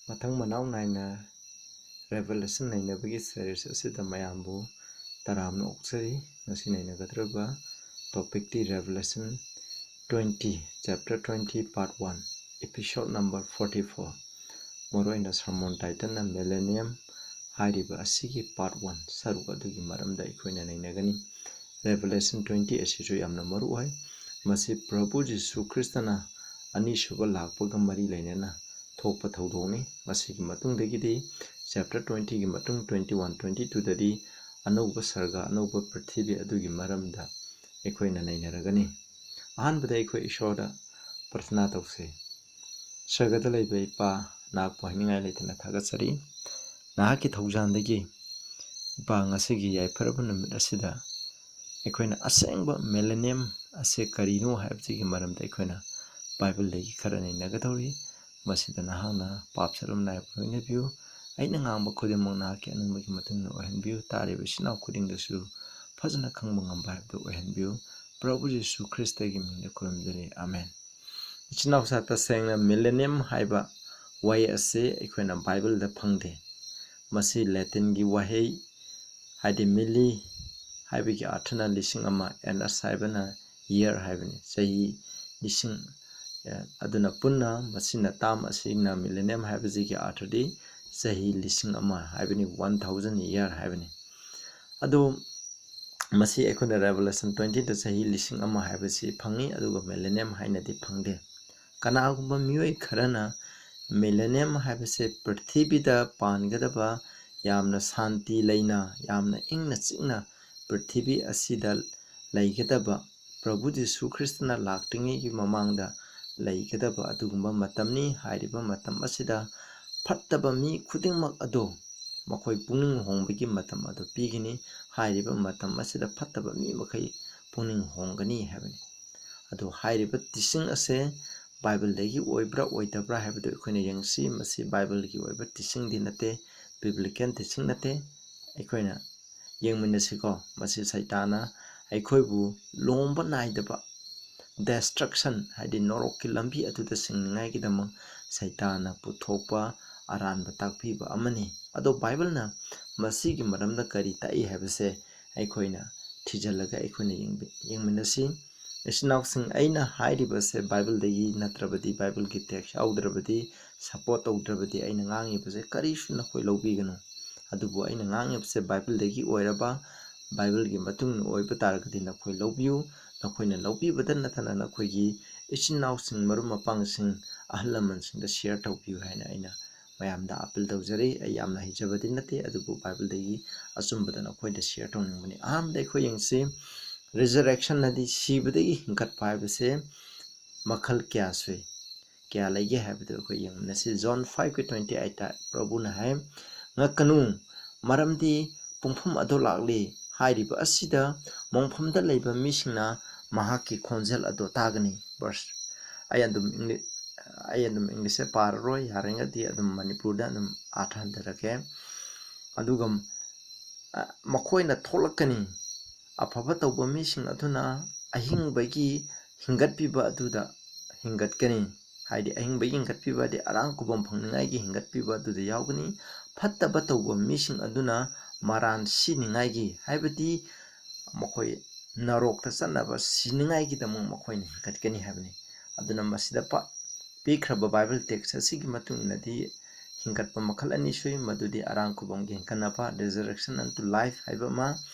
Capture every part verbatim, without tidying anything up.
ꯃꯊꯪ ꯃꯅꯥꯎ ꯅꯥꯏꯅ Revelation ꯅꯩꯅꯕꯒꯤ series ꯑꯁꯤꯗ ꯃꯌꯥꯝꯕꯨ ꯇꯔꯥꯝꯅ ꯑꯣꯛꯆꯔꯤ꯫ ꯉꯁꯤ ꯅꯩꯅꯒꯗꯧꯔꯤꯕ topicꯇꯤ Revelation twenty, chapter twenty, part one, episode number forty-four꯫ ꯃꯔꯨꯑꯣꯏꯅ sermon titleꯅ Millennium ꯍꯥꯏꯔꯤꯕ ꯑꯁꯤꯒꯤ part one ꯁꯔꯨꯛ ꯑꯗꯨꯒꯤ ꯃꯔꯝꯗ ꯑꯩꯈꯣꯏꯅ ꯅꯩꯅꯒꯅꯤ꯫ Revelation twenty ꯑꯁꯤꯁꯨ ꯌꯥꯝꯅ ꯃꯔꯨ ꯑꯣꯏ꯫ ꯃꯁꯤ ꯄ꯭ꯔꯚꯨ ꯖꯤꯁꯨ ꯈ꯭ꯔꯤꯁꯇꯅ ꯑꯅꯤꯁꯨꯕ ꯂꯥꯛꯄꯒ ꯃꯔꯤ ꯂꯩꯅꯅ ꯊꯣꯛꯄ ꯊꯧꯗꯣꯛꯅꯤ꯫ ꯃꯁꯤꯒꯤ ꯃꯇꯨꯡꯗꯒꯤꯗꯤ chapter twentyꯒꯤ ꯃꯇꯨꯡ twenty one, twenty twoꯗꯗꯤ ꯑꯅꯧꯕ ꯁꯔꯒ, ꯑꯅꯧꯕ ꯄ꯭ꯔꯤꯊꯤꯕꯤ ꯑꯗꯨꯒꯤ ꯃꯔꯝꯗ ꯑꯩꯈꯣꯏꯅ ꯅꯩꯅꯔꯒꯅꯤ꯫ ꯑꯍꯥꯟꯕꯗ ꯑꯩꯈꯣꯏ ꯏꯁꯣꯔꯗ ꯄ꯭ꯔꯊꯅꯥ ꯇꯧꯁꯤ꯫ ꯁꯔꯒꯗ ꯂꯩꯕ ꯏꯄꯥ, ꯅꯍꯥꯛꯄꯨ ꯍꯥꯏꯅꯤꯡꯉꯥꯏ ꯂꯩꯇꯅ ꯊꯥꯒꯠꯆꯔꯤ꯫ ꯅꯍꯥꯛꯀꯤ ꯊꯧꯖꯥꯜꯗꯒꯤ ꯏꯄꯥ ꯉꯁꯤꯒꯤ ꯌꯥꯏꯐꯔꯕ ꯅꯨꯃꯤꯠ ꯑꯁꯤꯗ ꯑꯩꯈꯣꯏꯅ ꯑꯁꯦꯡꯕ millennium ꯑꯁꯦ ꯀꯔꯤꯅꯣ ꯍꯥꯏꯕꯁꯤꯒꯤ ꯃꯔꯝꯗ ꯑꯩꯈꯣꯏꯅ ꯕꯥꯏꯕꯜꯗꯒꯤ ꯈꯔ ꯅꯩꯅꯒꯗꯧꯔꯤ꯫ ꯃꯁꯤꯗ ꯅꯍꯥꯛꯅ ꯄꯥꯞ ꯁꯔꯝ ꯅꯥꯏꯕ ꯂꯣꯏꯅꯕꯤꯌꯨ꯫ ꯑꯩꯅ ꯉꯥꯡꯕ ꯈꯨꯗꯤꯡꯃꯛ ꯅꯍꯥꯛꯀꯤ ꯑꯅꯤꯡꯕꯒꯤ ꯃꯇꯨꯡ ꯏꯟꯅ ꯑꯣꯏꯍꯟꯕꯤꯌꯨ꯫ ꯇꯥꯔꯤꯕ ꯏꯆꯤꯟ ꯏꯅꯥꯎ ꯈꯨꯗꯤꯡꯗꯁꯨ ꯐꯖꯅ ꯈꯪꯕ ꯉꯝꯕ ꯍꯥꯏꯕꯗꯨ ꯑꯣꯏꯍꯟꯕꯤꯌꯨ꯫ ꯄ꯭ꯔꯚꯨ ꯖꯤꯁꯨ ꯈ꯭ꯔꯤꯁꯇꯒꯤ ꯃꯤꯡꯗ ꯈꯨꯔꯨꯝꯖꯔꯤ꯫ ꯑꯥꯃꯦꯟ꯫ ꯏꯆꯤꯟ ꯏꯅꯥꯎꯁꯥ, ꯇꯁꯦꯡꯅ millennium ꯍꯥꯏꯕ ꯋꯥꯍꯩ ꯑꯁꯤ ꯑꯩꯈꯣꯏꯅ ꯕꯥꯏꯕꯜꯗ ꯐꯪꯗꯦ꯫ ꯃꯁꯤ ꯂꯦꯇꯤꯟꯒꯤ ꯋꯥꯍꯩ, ꯍꯥꯏꯗꯤ milli ꯍꯥꯏꯕꯒꯤ ꯑꯥꯔꯊꯅ ꯂꯤꯁꯤꯡ ꯑꯃ, annus ꯍꯥꯏꯕꯅ year ꯍꯥꯏꯕꯅꯤ, ꯆꯍꯤ ꯂꯤꯁꯤꯡ꯫ ꯑꯦ, ꯑꯗꯨꯅ ꯄꯨꯟꯅ ꯃꯁꯤꯅ term ꯑꯁꯤꯅ millennium ꯍꯥꯏꯕꯁꯤꯒꯤ ꯑꯥꯔꯊꯗꯤ ꯆꯍꯤ ꯂꯤꯁꯤꯡ ꯑꯃ ꯍꯥꯏꯕꯅꯤ, one thousand year ꯍꯥꯏꯕꯅꯤ꯫ ꯑꯗꯨ ꯃꯁꯤ ꯑꯩꯈꯣꯏꯅ Revelation twentyꯗ ꯆꯍꯤ ꯂꯤꯁꯤꯡ ꯑꯃ ꯍꯥꯏꯕꯁꯤ ꯐꯪꯉꯤ, ꯑꯗꯨꯒ millennium ꯍꯥꯏꯅꯗꯤ ꯐꯪꯗꯦ꯫ ꯀꯅꯥꯒꯨꯝꯕ ꯃꯤꯑꯣꯏ ꯈꯔꯅ millennium ꯍꯥꯏꯕꯁꯦ ꯄ꯭ꯔꯤꯊꯤꯕꯤꯗ ꯄꯥꯟꯒꯗꯕ ꯌꯥꯝꯅ ꯁꯥꯟꯇꯤ ꯂꯩꯅ, ꯌꯥꯝꯅ ꯏꯪꯅ ꯆꯤꯛꯅ ꯄ꯭ꯔꯤꯊꯤꯕꯤ ꯑꯁꯤꯗ ꯂꯩꯒꯗꯕ, ꯄ꯭ꯔꯚꯨ ꯖꯤꯁꯨ ꯈ꯭ꯔꯤꯁꯇꯅ ꯂꯥꯛꯇ꯭ꯔꯤꯉꯩꯒꯤ ꯃꯃꯥꯡꯗ ꯂꯩꯒꯗꯕ ꯑꯗꯨꯒꯨꯝꯕ ꯃꯇꯝꯅꯤ꯫ ꯍꯥꯏꯔꯤꯕ ꯃꯇꯝ ꯑꯁꯤꯗ ꯐꯠꯇꯕ ꯃꯤ ꯈꯨꯗꯤꯡꯃꯛ ꯑꯗꯨ ꯃꯈꯣꯏ ꯄꯨꯛꯅꯤꯡ ꯍꯣꯡꯕꯒꯤ ꯃꯇꯝ ꯑꯗꯨ ꯄꯤꯒꯅꯤ꯫ ꯍꯥꯏꯔꯤꯕ ꯃꯇꯝ ꯑꯁꯤꯗ ꯐꯠꯇꯕ ꯃꯤ ꯃꯈꯩ ꯄꯨꯛꯅꯤꯡ ꯍꯣꯡꯒꯅꯤ ꯍꯥꯏꯕꯅꯤ꯫ ꯑꯗꯨ ꯍꯥꯏꯔꯤꯕ teaching ꯑꯁꯦ ꯕꯥꯏꯕꯜꯗꯒꯤ ꯑꯣꯏꯕ꯭ꯔꯥ ꯑꯣꯏꯗꯕ꯭ꯔꯥ ꯍꯥꯏꯕꯗꯨ ꯑꯩꯈꯣꯏꯅ ꯌꯦꯡꯁꯤ꯫ ꯃꯁꯤ ꯕꯥꯏꯕꯜꯒꯤ ꯑꯣꯏꯕ teachingꯗꯤ ꯅꯠꯇꯦ, biblical teaching ꯅꯠꯇꯦ꯫ ꯑꯩꯈꯣꯏꯅ ꯌꯦꯡꯃꯤꯟꯅꯁꯤꯀꯣ꯫ ꯃꯁꯤ ꯁꯩꯇꯥꯅ ꯑꯩꯈꯣꯏꯕꯨ ꯂꯣꯝꯕ ꯅꯥꯏꯗꯕ destruction, ꯍꯥꯏꯗꯤ ꯅꯣꯔꯣꯛꯀꯤ ꯂꯝꯕꯤ ꯑꯗꯨꯗ ꯆꯤꯡꯅꯤꯡꯉꯥꯏꯒꯤꯗꯃꯛ ꯁꯩꯇꯥꯅ ꯄꯨꯊꯣꯛꯄ ꯑꯔꯥꯟꯕ ꯇꯥꯛꯄꯤꯕ ꯑꯃꯅꯤ꯫ ꯑꯗꯣ ꯕꯥꯏꯕꯜꯅ ꯃꯁꯤꯒꯤ ꯃꯔꯝꯗ ꯀꯔꯤ ꯇꯥꯛꯏ ꯍꯥꯏꯕꯁꯦ ꯑꯩꯈꯣꯏꯅ ꯊꯤꯖꯤꯜꯂꯒ ꯑꯩꯈꯣꯏꯅ ꯌꯦꯡꯃꯤꯟꯅꯁꯤ꯫ ꯏꯆꯤꯟ ꯏꯅꯥꯎꯁꯤꯡ, ꯑꯩꯅ ꯍꯥꯏꯔꯤꯕꯁꯦ ꯕꯥꯏꯕꯜꯗꯒꯤ ꯅꯠꯇ꯭ꯔꯕꯗꯤ, ꯕꯥꯏꯕꯜꯒꯤ ꯇꯦꯛꯁ ꯌꯥꯎꯗ꯭ꯔꯕꯗꯤ, ꯁꯄꯣꯔꯠ ꯇꯧꯗ꯭ꯔꯕꯗꯤ, ꯑꯩꯅ ꯉꯥꯡꯉꯤꯕꯁꯦ ꯀꯔꯤꯁꯨ ꯅꯈꯣꯏ ꯂꯧꯕꯤꯒꯅꯨ꯫ ꯑꯗꯨꯕꯨ ꯑꯩꯅ ꯉꯥꯡꯉꯤꯕꯁꯦ ꯕꯥꯏꯕꯜꯗꯒꯤ ꯑꯣꯏꯔꯕ, ꯕꯥꯏꯕꯜꯒꯤ ꯃꯇꯨꯡ ꯏꯟꯅ ꯑꯣꯏꯕ ꯇꯥꯔꯒꯗꯤ ꯅꯈꯣꯏ ꯂꯧꯕꯤꯌꯨ꯫ ꯅꯈꯣꯏꯅ ꯂꯧꯕꯤꯕꯗ ꯅꯠꯇꯅ ꯅꯈꯣꯏꯒꯤ ꯏꯆꯤꯟ ꯏꯅꯥꯎꯁꯤꯡ, ꯃꯔꯨꯞ ꯃꯄꯥꯡꯁꯤꯡ, ꯑꯍꯜ ꯂꯃꯟꯁꯤꯡꯗ ꯁꯤꯌꯔ ꯇꯧꯕꯤꯌꯨ ꯍꯥꯏꯅ ꯑꯩꯅ ꯃꯌꯥꯝꯗ ꯑꯥꯄꯤꯜ ꯇꯧꯖꯔꯤ꯫ ꯑꯩ ꯌꯥꯝꯅ ꯍꯩꯖꯕꯗꯤ ꯅꯠꯇꯦ, ꯑꯗꯨꯕꯨ ꯕꯥꯏꯕꯜꯗꯒꯤ ꯑꯆꯨꯝꯕꯗ ꯅꯈꯣꯏꯗ ꯁꯤꯌꯔ ꯇꯧꯅꯤꯡꯕꯅꯤ꯫ ꯑꯍꯥꯟꯕꯗ ꯑꯩꯈꯣꯏ ꯌꯦꯡꯁꯤ, ꯔꯤꯖꯔꯦꯛꯁꯟ ꯍꯥꯏꯗꯤ ꯁꯤꯕꯗꯒꯤ ꯍꯤꯡꯒꯠꯄ ꯍꯥꯏꯕꯁꯦ ꯃꯈꯜ ꯀꯌꯥ ꯁꯨꯏ, ꯀꯌꯥ ꯂꯩꯒꯦ ꯍꯥꯏꯕꯗꯨ ꯑꯩꯈꯣꯏ ꯌꯦꯡꯃꯤꯟꯅꯁꯤ꯫ ꯖꯣꯟ ꯐꯥꯏꯚꯀꯤ ꯇ꯭ꯋꯦꯟꯇꯤ ꯑꯩꯠꯇ ꯄ꯭ꯔꯚꯨꯅ ꯍꯥꯏ, "ꯉꯛꯀꯅꯨ, ꯃꯔꯝꯗꯤ ꯄꯨꯡꯐꯝ ꯑꯗꯨ ꯂꯥꯛꯂꯤ, ꯍꯥꯏꯔꯤꯕ ꯑꯁꯤꯗ ꯃꯣꯡꯐꯝꯗ ꯂꯩꯕ ꯃꯤꯁꯤꯡꯅ ꯃꯍꯥꯛꯀꯤ ꯈꯣꯟꯖꯦꯜ ꯑꯗꯨ ꯇꯥꯒꯅꯤ"꯫ ꯚꯔꯁ, ꯑꯩ ꯑꯗꯨꯝ ꯏꯪꯂꯤ-, ꯑꯩ ꯑꯗꯨꯝ ꯏꯪꯂꯤꯁꯁꯦ ꯄꯥꯔꯔꯣꯏ, ꯌꯥꯔꯤꯉꯩꯗꯤ ꯑꯗꯨꯝ ꯃꯅꯤꯄꯨꯔꯗ ꯑꯗꯨꯝ ꯑꯥꯔꯊ ꯍꯟꯊꯔꯛꯀꯦ꯫ ꯑꯗꯨꯒ, ꯑ, ꯃꯈꯣꯏꯅ ꯊꯣꯛꯂꯛꯀꯅꯤ, ꯑꯐꯕ ꯇꯧꯕ ꯃꯤꯁꯤꯡ ꯑꯗꯨꯅ ꯑꯍꯤꯡꯕꯒꯤ ꯍꯤꯡꯒꯠꯄꯤꯕ ꯑꯗꯨꯗ ꯍꯤꯡꯒꯠꯀꯅꯤ꯫ ꯍꯥꯏꯗꯤ ꯑꯍꯤꯡꯕꯒꯤ ꯍꯤꯡꯒꯠꯄꯤꯕ ꯍꯥꯏꯗꯤ ꯑꯔꯥꯡ ꯈꯨꯕꯝ ꯐꯪꯅꯤꯡꯉꯥꯏꯒꯤ ꯍꯤꯡꯒꯠꯄꯤꯕ ꯑꯗꯨꯗ ꯌꯥꯎꯒꯅꯤ꯫ ꯐꯠꯇꯕ ꯇꯧꯕ ꯃꯤꯁꯤꯡ ꯑꯗꯨꯅ ꯃꯔꯥꯟ ꯁꯤꯅꯤꯡꯉꯥꯏꯒꯤ, ꯍꯥꯏꯕꯗꯤ ꯃꯈꯣꯏ ꯅꯔꯣꯛꯇ ꯆꯠꯅꯕ ꯁꯤꯅꯤꯡꯉꯥꯏꯒꯤꯗꯃꯛ ꯃꯈꯣꯏꯅ ꯍꯤꯡꯒꯠꯀꯅꯤ ꯍꯥꯏꯕꯅꯤ꯫ ꯑꯗꯨꯅ ꯃꯁꯤꯗ ꯄ-, ꯄꯤꯈ꯭ꯔꯕ ꯕꯥꯏꯕꯜ ꯇꯦꯛꯁ ꯑꯁꯤꯒꯤ ꯃꯇꯨꯡ ꯏꯟꯅꯗꯤ ꯍꯤꯡꯒꯠꯄ ꯃꯈꯜ ꯑꯅꯤ ꯁꯨꯏ, ꯃꯗꯨꯗꯤ ꯑꯔꯥꯡ ꯈꯨꯕꯝꯒꯤ ꯍꯤꯡꯒꯠꯅꯕ, resurrection unto life ꯍꯥꯏꯕ ꯑꯃ,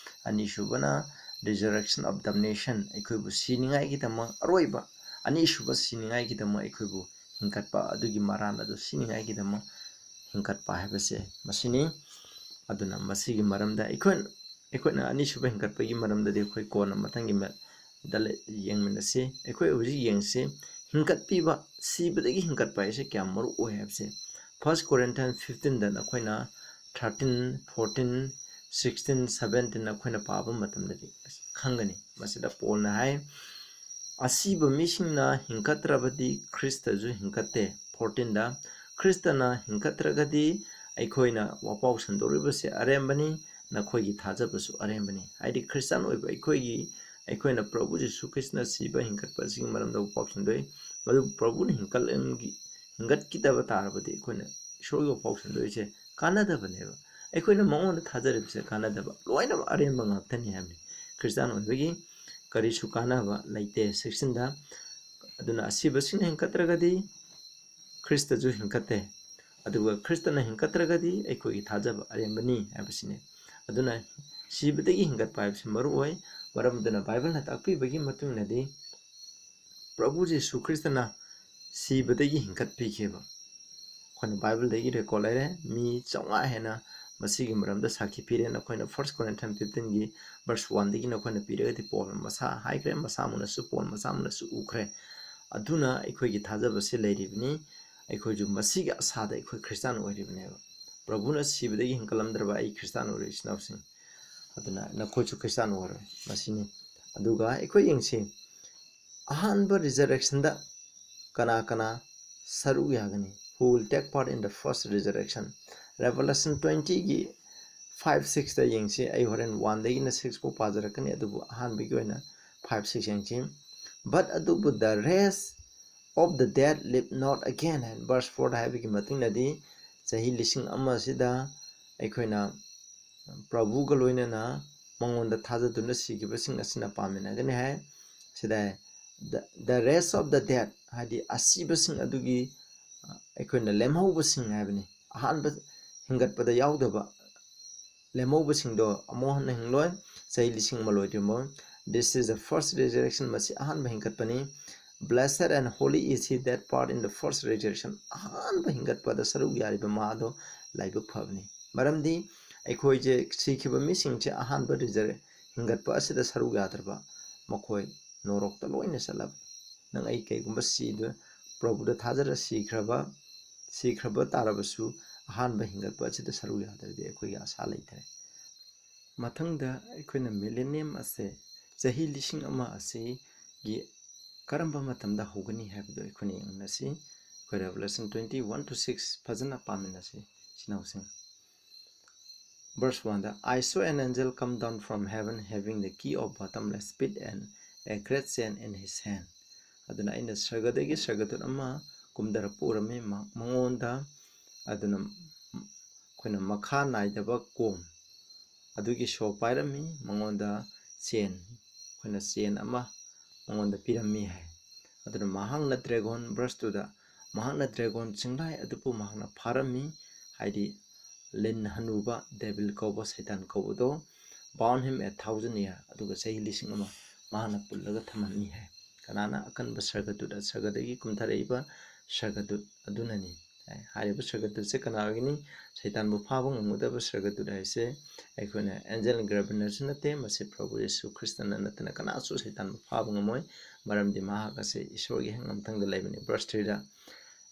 ꯑꯅꯤꯁꯨꯕꯅ resurrection of damnation, ꯑꯩꯈꯣꯏꯕꯨ ꯁꯤꯅꯤꯡꯉꯥꯏꯒꯤꯗꯃꯛ, ꯑꯔꯣꯏꯕ ꯑꯅꯤꯁꯨꯕ ꯁꯤꯅꯤꯡꯉꯥꯏꯒꯤꯗꯃꯛ ꯑꯩꯈꯣꯏꯕꯨ ꯍꯤꯡꯒꯠꯄ, ꯑꯗꯨꯒꯤ ꯃꯔꯥꯜ ꯑꯗꯨ ꯁꯤꯅꯤꯡꯉꯥꯏꯒꯤꯗꯃꯛ ꯍꯤꯡꯒꯠꯄ ꯍꯥꯏꯕꯁꯦ ꯃꯁꯤꯅꯤ꯫ ꯑꯗꯨꯅ ꯃꯁꯤꯒꯤ ꯃꯔꯝꯗ ꯑꯩꯈꯣꯏ, ꯑꯩꯈꯣꯏꯅ ꯑꯅꯤꯁꯨꯕ ꯍꯤꯡꯒꯠꯄꯒꯤ ꯃꯔꯝꯗꯗꯤ ꯑꯩꯈꯣꯏ ꯀꯣꯟꯅ ꯃꯊꯪꯒꯤ ꯃ-, ꯗ ꯂꯩ-, ꯌꯦꯡꯃꯤꯟꯅꯁꯤ꯫ ꯑꯩꯈꯣꯏ ꯍꯧꯖꯤꯛ ꯌꯦꯡꯁꯤ, ꯍꯤꯡꯒꯠꯄꯤꯕ, ꯁꯤꯕꯗꯒꯤ ꯍꯤꯡꯒꯠꯄ ꯍꯥꯏꯁꯦ ꯀꯌꯥꯝ ꯃꯔꯨ ꯑꯣꯏ ꯍꯥꯏꯕꯁꯦ꯫ First Corinthians fifteenꯗ ꯅꯈꯣꯏꯅ thirteen, fourteen, sixteen, seventeen ꯑꯩꯈꯣꯏꯅ ꯄꯥꯕ ꯃꯇꯝꯗꯗꯤ ꯈꯪꯒꯅꯤ꯫ ꯃꯁꯤꯗ ꯄꯣꯜꯅ ꯍꯥꯏ, "ꯑꯁꯤꯕ ꯃꯤꯁꯤꯡꯅ ꯍꯤꯡꯒꯠꯇ꯭ꯔꯕꯗꯤ ꯈ꯭ꯔꯤꯁꯇꯁꯨ ꯍꯤꯡꯒꯠꯇꯦ"꯫ Fourteenꯗ, "ꯈ꯭ꯔꯤꯁꯇꯅ ꯍꯤꯡꯒꯠꯇ꯭ꯔꯒꯗꯤ ꯑꯩꯈꯣꯏꯅ ꯋꯥꯄꯥꯎ ꯁꯟꯗꯣꯛꯂꯤꯕꯁꯦ ꯑꯔꯦꯝꯕꯅꯤ, ꯅꯈꯣꯏꯒꯤ ꯊꯥꯖꯕꯁꯨ ꯑꯔꯦꯝꯕꯅꯤ"꯫ ꯍꯥꯏꯗꯤ ꯈ꯭ꯔꯤꯁꯇꯥꯟ ꯑꯣꯏꯕ ꯑꯩꯈꯣꯏꯒꯤ, ꯑꯩꯈꯣꯏꯅ ꯄ꯭ꯔꯚꯨ ꯖꯤꯁꯨ ꯈ꯭ꯔꯤꯁꯇꯅ ꯁꯤꯕ ꯍꯤꯡꯒꯠꯄ ꯑꯁꯤꯒꯤ ꯃꯔꯝꯗ ꯋꯥꯄꯥꯎ ꯁꯟꯗꯣꯛꯏ꯫ ꯑꯗꯨꯕꯨ ꯄ꯭ꯔꯚꯨꯅ ꯍꯤꯡꯒꯠꯂꯝꯒꯤ-, ꯍꯤꯡꯒꯠꯈꯤꯗꯕ ꯇꯥꯔꯕꯗꯤ ꯑꯩꯈꯣꯏꯅ ꯏꯁꯣꯔꯒꯤ ꯋꯥꯐꯥꯎ ꯁꯟꯗꯣꯛꯏꯁꯦ ꯀꯥꯟꯅꯗꯕꯅꯦꯕ꯫ ꯑꯩꯈꯣꯏꯅ ꯃꯉꯣꯟꯗ ꯊꯥꯖꯔꯤꯕꯁꯦ ꯀꯥꯟꯅꯗꯕ, ꯂꯣꯏꯅꯃꯛ ꯑꯔꯦꯝꯕ ꯉꯥꯛꯇꯅꯤ ꯍꯥꯏꯕꯅꯤ꯫ ꯈ꯭ꯔꯤꯁꯇꯥꯟ ꯑꯣꯏꯕꯒꯤ ꯀꯔꯤꯁꯨ ꯀꯥꯟꯅꯕ ꯂꯩꯇꯦ꯫ ꯁꯤꯛꯁꯇꯤꯟꯗ, "ꯑꯗꯨꯅ ꯑꯁꯤꯕꯁꯤꯡꯅ ꯍꯤꯡꯒꯠꯇ꯭ꯔꯒꯗꯤ ꯈ꯭ꯔꯤꯁꯇꯁꯨ ꯍꯤꯡꯒꯠꯇꯦ, ꯑꯗꯨꯒ ꯈ꯭ꯔꯤꯁꯇꯅ ꯍꯤꯡꯒꯠꯇ꯭ꯔꯒꯗꯤ ꯑꯩꯈꯣꯏꯒꯤ ꯊꯥꯖꯕ ꯑꯔꯦꯝꯕꯅꯤ" ꯍꯥꯏꯕꯁꯤꯅꯤ꯫ ꯑꯗꯨꯅ ꯁꯤꯕꯗꯒꯤ ꯍꯤꯡꯒꯠꯄ ꯍꯥꯏꯕꯁꯤ ꯃꯔꯨ ꯑꯣꯏ꯫ ꯃꯔꯝ ꯑꯗꯨꯅ ꯕꯥꯏꯕꯜꯅ ꯇꯥꯛꯄꯤꯕꯒꯤ ꯃꯇꯨꯡ ꯏꯟꯅꯗꯤ ꯄ꯭ꯔꯚꯨ ꯖꯤꯁꯨ ꯈ꯭ꯔꯤꯁꯇꯅ ꯁꯤꯕꯗꯒꯤ ꯍꯤꯡꯒꯠꯄꯤꯈꯤꯕ꯫ ꯑꯩꯈꯣꯏꯅ ꯕꯥꯏꯕꯜꯗꯒꯤ ꯔꯦꯀꯣꯔꯠ ꯂꯩꯔꯦ, ꯃꯤ ꯆꯥꯝꯃꯉꯥ ꯍꯦꯟꯅ ꯃꯁꯤꯒꯤ ꯃꯔꯝꯗ ꯁꯥꯈꯤ ꯄꯤꯔꯦ꯫ ꯅꯈꯣꯏꯅ ꯐꯥꯔꯁ ꯀꯣꯔꯤꯟꯊꯤꯌꯟ ꯐꯤꯐꯇꯤꯟꯒꯤ ꯚꯔꯁ ꯋꯥꯟꯗꯒꯤ ꯅꯈꯣꯏꯅ ꯄꯤꯔꯒꯗꯤ ꯄꯣꯜ ꯃꯁꯥ ꯍꯥꯏꯈ꯭ꯔꯦ, ꯃꯁꯥꯃꯛꯅꯁꯨ, ꯄꯣꯜ ꯃꯁꯥꯃꯛꯅꯁꯨ ꯎꯈ꯭ꯔꯦ꯫ ꯑꯗꯨꯅ ꯑꯩꯈꯣꯏꯒꯤ ꯊꯥꯖꯕꯁꯤ ꯂꯩꯔꯤꯕꯅꯤ꯫ ꯑꯩꯈꯣꯏꯁꯨ ꯃꯁꯤꯒꯤ ꯑꯁꯥꯗ ꯑꯩꯈꯣꯏ ꯈ꯭ꯔꯤꯁꯇꯥꯟ ꯑꯣꯏꯔꯤꯕꯅꯦꯕ꯫ ꯄ꯭ꯔꯚꯨꯅ ꯁꯤꯕꯗꯒꯤ ꯍꯤꯡꯒꯠꯂꯝꯗ꯭ꯔꯕ ꯑꯩ ꯈ꯭ꯔꯤꯁꯇꯥꯟ ꯑꯣꯏꯔꯣꯏ, ꯏꯆꯤꯟ ꯏꯅꯥꯎꯁꯤꯡ꯫ ꯑꯗꯨꯅ ꯅꯈꯣꯏꯁꯨ ꯈ꯭ꯔꯤꯁꯇꯥꯟ ꯑꯣꯏꯔꯣꯏ꯫ ꯃꯁꯤꯅꯤ꯫ ꯑꯗꯨꯒ ꯑꯩꯈꯣꯏ ꯌꯦꯡꯁꯤ, ꯑꯍꯥꯟꯕ ꯔꯤꯖꯔꯦꯛꯁꯟꯗ ꯀꯅꯥ ꯀꯅꯥ ꯁꯔꯨꯛ ꯌꯥꯒꯅꯤ? Who will take part in the first resurrection? Revelation twentyꯒꯤ five sixꯇ ꯌꯦꯡꯁꯤ꯫ ꯑꯩ ꯍꯣꯔꯦꯟ ꯋꯥꯟꯗꯒꯤꯅ ꯁꯤꯛꯁ ꯐꯥꯎ ꯄꯥꯖꯔꯛꯀꯅꯤ, ꯑꯗꯨꯕꯨ ꯑꯍꯥꯟꯕꯒꯤ ꯑꯣꯏꯅ ꯐꯥꯏꯚ ꯁꯤꯛꯁ ꯌꯦꯡꯁꯤ꯫ But ꯑꯗꯨꯕꯨ the rest of the dead live not again ꯍꯥꯏꯅ ꯚꯔꯁ ꯐꯣꯔꯗ ꯍꯥꯏꯕꯒꯤ ꯃꯇꯨꯡꯗꯗꯤ ꯆꯍꯤ ꯂꯤꯁꯤꯡ ꯑꯃ ꯑꯁꯤꯗ ꯑꯩꯈꯣꯏꯅ ꯄ꯭ꯔꯚꯨꯒ ꯂꯣꯏꯅꯅ ꯃꯉꯣꯟꯗ ꯊꯥꯖꯗꯨꯅ ꯁꯤꯈꯤꯕꯁꯤꯡ ꯑꯁꯤꯅ ꯄꯥꯃꯤꯟꯅꯒꯅꯤ ꯍꯥꯏ꯫ ꯁꯤꯗ the, the rest of the dead ꯍꯥꯏꯗꯤ ꯑꯁꯤꯕꯁꯤꯡ ꯑꯗꯨꯒꯤ, ꯑ, ꯑꯩꯈꯣꯏꯅ ꯂꯦꯝꯍꯧꯕꯁꯤꯡ ꯍꯥꯏꯕꯅꯤ꯫ ꯑꯍꯥꯟꯕ ꯍꯤꯡꯒꯠꯄꯗ ꯌꯥꯎꯗꯕ ꯂꯦꯝꯍꯧꯕꯁꯤꯡꯗꯣ ꯑꯃꯨꯛ ꯍꯟꯅ ꯍꯤꯡꯂꯣꯏ꯫ ꯆꯍꯤ ꯂꯤꯁꯤꯡ ꯑꯃ ꯂꯣꯏꯗ꯭ꯔꯤꯐꯥꯎ꯫ This is the first resurrection. ꯃꯁꯤ ꯑꯍꯥꯟꯕ ꯍꯤꯡꯒꯠꯄꯅꯤ꯫ Blessed and holy is he that part in the first resurrection. ꯑꯍꯥꯟꯕ ꯍꯤꯡꯒꯠꯄꯗ ꯁꯔꯨꯛ ꯌꯥꯔꯤꯕ ꯃꯥꯗꯣ ꯂꯥꯏꯕꯛ ꯐꯕꯅꯤ꯫ ꯃꯔꯝꯗꯤ ꯑꯩꯈꯣꯏꯁꯦ ꯁꯤꯈꯤꯕ ꯃꯤꯁꯤꯡꯁꯦ ꯑꯍꯥꯟꯕ ꯔꯤꯖꯔ-, ꯍꯤꯡꯒꯠꯄ ꯑꯁꯤꯗ ꯁꯔꯨꯛ ꯌꯥꯗ꯭ꯔꯕ ꯃꯈꯣꯏ ꯅꯣꯔꯣꯛꯇ ꯂꯣꯏꯅ ꯆꯠꯂꯕꯅꯤ꯫ ꯅꯪ ꯑꯩ ꯀꯩꯒꯨꯝꯕ ꯁꯤꯗ ꯄ꯭ꯔꯚꯨꯗ ꯊꯥꯖꯔ ꯁꯤꯈ꯭ꯔꯕ, ꯁꯤꯈ꯭ꯔꯕ ꯇꯥꯔꯕꯁꯨ ꯑꯍꯥꯟꯕ ꯍꯤꯡꯒꯠꯄ ꯑꯁꯤꯗ ꯁꯔꯨꯛ ꯌꯥꯗ꯭ꯔꯗꯤ ꯑꯩꯈꯣꯏꯒꯤ ꯑꯁꯥ ꯂꯩꯇ꯭ꯔꯦ꯫ ꯃꯊꯪꯗ ꯑꯩꯈꯣꯏꯅ ꯃꯤꯂꯦꯅꯤꯌꯝ ꯑꯁꯦ, ꯆꯍꯤ ꯂꯤꯁꯤꯡ ꯑꯃ ꯑꯁꯤꯒꯤ ꯀꯔꯝꯕ ꯃꯇꯝꯗ ꯍꯧꯒꯅꯤ ꯍꯥꯏꯕꯗꯨ ꯑꯩꯈꯣꯏꯅ ꯌꯦꯡꯃꯤꯟꯅꯁꯤ꯫ ꯑꯩꯈꯣꯏ Revelation twenty one to six ꯐꯖꯅ ꯄꯥꯃꯤꯟꯅꯁꯤ, ꯏꯆꯤꯟ ꯏꯅꯥꯎꯁꯤꯡ꯫ Verse one the, "I saw an angel come down from heaven, having the key of bottomless pit and a great chain in his hand." ꯑꯗꯨꯅ ꯑꯩꯅ ꯁꯔꯒꯗꯒꯤ ꯁꯔꯒꯗꯨꯠ ꯑꯃ ꯀꯨꯝꯊꯔꯛꯄ ꯎꯔꯝꯃꯤ꯫ ꯃ-, ꯃꯉꯣꯟꯗ ꯑꯗꯨꯅ ꯑꯩꯈꯣꯏꯅ ꯃꯈꯥ ꯅꯥꯏꯗꯕ ꯀꯣꯝ ꯑꯗꯨꯒꯤ ꯁꯣ ꯄꯥꯏꯔꯝꯃꯤ꯫ ꯃꯉꯣꯟꯗ ꯆꯦꯟ, ꯑꯩꯈꯣꯏꯅ ꯆꯦꯟ ꯑꯃ ꯃꯉꯣꯟꯗ ꯄꯤꯔꯝꯃꯤ ꯍꯥꯏ꯫ ꯑꯗꯨꯅ ꯃꯍꯥꯛꯅ ꯗ꯭ꯔꯦꯒꯣꯟ, verse two ꯗ, ꯃꯍꯥꯛꯅ ꯗ꯭ꯔꯦꯒꯣꯟ ꯆꯤꯡꯂꯥꯏ ꯑꯗꯨꯕꯨ ꯃꯍꯥꯛꯅ ꯐꯥꯔꯝꯃꯤ, ꯍꯥꯏꯗꯤ ꯂꯤꯟ ꯍꯅꯨꯕ, ꯗꯦꯕꯤꯜ ꯀꯧꯕ, ꯁꯩꯇꯥꯟ ꯀꯧꯕꯗꯣ, bound him a thousand year, ꯑꯗꯨꯒ ꯆꯍꯤ ꯂꯤꯁꯤꯡ ꯑꯃ ꯃꯍꯥꯛꯅ ꯄꯨꯜꯂꯒ ꯊꯝꯍꯟꯅꯤ ꯍꯥꯏ꯫ ꯀꯅꯥꯅ? ꯑꯀꯟꯕ ꯁꯔꯒꯗꯨꯠ, ꯁꯔꯒꯗꯒꯤ ꯀꯨꯝꯊꯔꯛꯏꯕ ꯁꯔꯒꯗꯨꯠ ꯑꯗꯨꯅꯅꯤ꯫ ꯍꯥꯏꯔꯤꯕ ꯁꯔꯒꯗꯨꯠꯁꯦ ꯀꯅꯥ ꯑꯣꯏꯒꯅꯤ? ꯁꯩꯇꯥꯟꯕꯨ ꯐꯥꯕ ꯉꯝꯒꯗꯕ ꯁꯔꯒꯗꯨꯠ ꯍꯥꯏꯁꯦ ꯑꯩꯈꯣꯏꯅ ꯑꯦꯟꯖꯦꯜ ꯒ꯭ꯔꯦꯕꯤꯟꯅꯁꯨ ꯅꯠꯇꯦ, ꯃꯁꯤ ꯄ꯭ꯔꯚꯨ ꯌꯤꯁꯨ ꯈ꯭ꯔꯤꯁꯇꯅ ꯅꯠꯇꯅ ꯀꯅꯥꯁꯨ ꯁꯩꯇꯥꯟꯕꯨ ꯐꯥꯕ ꯉꯝꯃꯣꯏ꯫ ꯃꯔꯝꯗꯤ ꯃꯍꯥꯛ ꯑꯁꯤ ꯏꯁꯣꯔꯒꯤ ꯍꯦꯛ ꯃꯊꯪꯗ ꯂꯩꯕꯅꯤ꯫ Verse three the,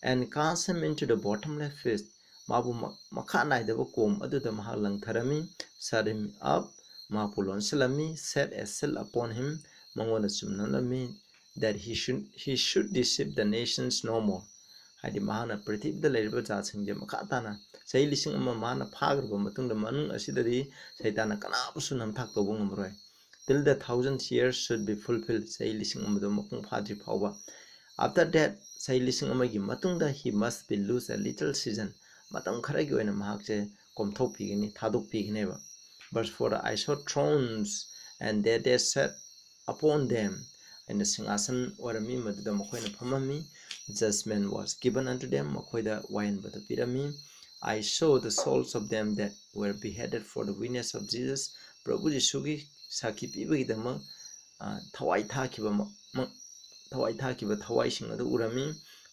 "And cast him into the bottomless pit," ꯃꯥꯕꯨ ꯃ-, ꯃꯈꯥ ꯅꯥꯏꯗꯕ ꯀꯣꯝ ꯑꯗꯨꯗ ꯃꯍꯥꯛ ꯂꯪꯊꯔꯝꯃꯤ꯫ "Shut him up," ꯃꯍꯥꯛꯄꯨ ꯂꯣꯟꯁꯤꯜꯂꯝꯃꯤ꯫ "Set a seal upon him," ꯃꯉꯣꯟꯗ ꯆꯨꯝꯅꯝꯂꯝꯃꯤ꯫ "That he should, he should deceive the nations no more," ꯍꯥꯏꯗꯤ ꯃꯍꯥꯛꯅ ꯄ꯭ꯔꯤꯊꯤꯕꯤꯗ ꯂꯩꯔꯤꯕ ꯖꯥꯠꯁꯤꯡꯁꯦ ꯃꯈꯥ ꯇꯥꯅ ꯆꯍꯤ ꯂꯤꯁꯤꯡ ꯑꯃ ꯃꯥꯅ ꯐꯥꯈ꯭ꯔꯕ ꯃꯇꯨꯡꯗ, ꯃꯅꯨꯡ ꯑꯁꯤꯗꯗꯤ ꯁꯩꯇꯥꯟꯅ ꯀꯅꯥꯕꯨꯁꯨ ꯅꯝꯊꯥꯛ ꯇꯧꯕ ꯉꯝꯃꯔꯣꯏ꯫ "Till the thousand years should be fulfilled," ꯆꯍꯤ ꯂꯤꯁꯤꯡ ꯑꯃꯗꯣ ꯃꯄꯨꯡ ꯐꯥꯗ꯭ꯔꯤ ꯐꯥꯎꯕ꯫ "After that," ꯆꯍꯤ ꯂꯤꯁꯤꯡ ꯑꯃꯒꯤ ꯃꯇꯨꯡꯗ, "he must be loose a little season," ꯃꯇꯝ ꯈꯔꯒꯤ ꯑꯣꯏꯅ ꯃꯍꯥꯛꯁꯦ ꯀꯣꯝꯊꯣꯛꯄꯤꯒꯅꯤ, ꯊꯥꯗꯣꯛꯄꯤꯒꯅꯦꯕ꯫ Verse four, "I saw thrones, and there they sat upon them," ꯑꯩꯅ ꯁꯤꯡꯍꯥꯁꯟ ꯑꯣꯏꯔꯝꯃꯤ, ꯃꯗꯨꯗ ꯃꯈꯣꯏꯅ ꯐꯝꯃꯝꯃꯤ꯫ "Judgment was given unto them," ꯃꯈꯣꯏꯗ ꯋꯥꯌꯦꯟꯕꯗꯨ ꯄꯤꯔꯝꯃꯤ꯫ "I saw the souls of them that were beheaded for the witness of Jesus," ꯄ꯭ꯔꯚꯨ ꯌꯤꯁꯨꯒꯤ ꯁꯥꯈꯤ ꯄꯤꯕꯒꯤꯗꯃꯛ, ꯑ, ꯊꯋꯥꯏ ꯊꯥꯈꯤꯕ ꯃ-, ꯃ-, ꯊꯋꯥꯏ ꯊꯥꯈꯤꯕ ꯊꯋꯥꯏꯁꯤꯡ ꯑꯗꯨ ꯎꯔꯝꯃꯤ꯫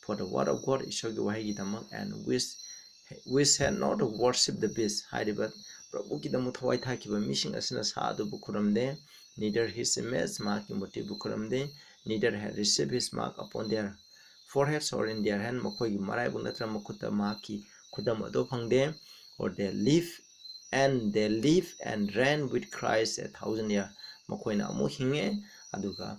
"For the word of God," ꯏꯁꯣꯔꯒꯤ ꯋꯥꯍꯩꯒꯤꯗꯃꯛ, "and which, which had not worshipped the beast," ꯍꯥꯏꯔꯤꯕ ꯄ꯭ꯔꯚꯨꯒꯤꯗꯃꯛ ꯊꯋꯥꯏ ꯊꯥꯈꯤꯕ ꯃꯤꯁꯤꯡ ꯑꯁꯤꯅ ꯁꯥ ꯑꯗꯨꯕꯨ ꯈꯨꯔꯨꯝꯗꯦ, "neither his image," ꯃꯍꯥꯛꯀꯤ ꯃꯨꯔꯇꯤꯕꯨ ꯈꯨꯔꯨꯝꯗꯦ, "neither had received his mark upon their foreheads or in their hand," ꯃꯈꯣꯏꯒꯤ ꯃꯔꯥꯏꯕꯛ ꯅꯠꯇ꯭ꯔꯒ ꯃꯈꯨꯠꯇ ꯃꯍꯥꯛꯀꯤ ꯈꯨꯗꯝ ꯑꯗꯨ ꯐꯪꯗꯦ, "or they live, and they live and reign with Christ a thousand year," ꯃꯈꯣꯏꯅ ꯑꯃꯨꯛ ꯍꯤꯡꯉꯦ, ꯑꯗꯨꯒ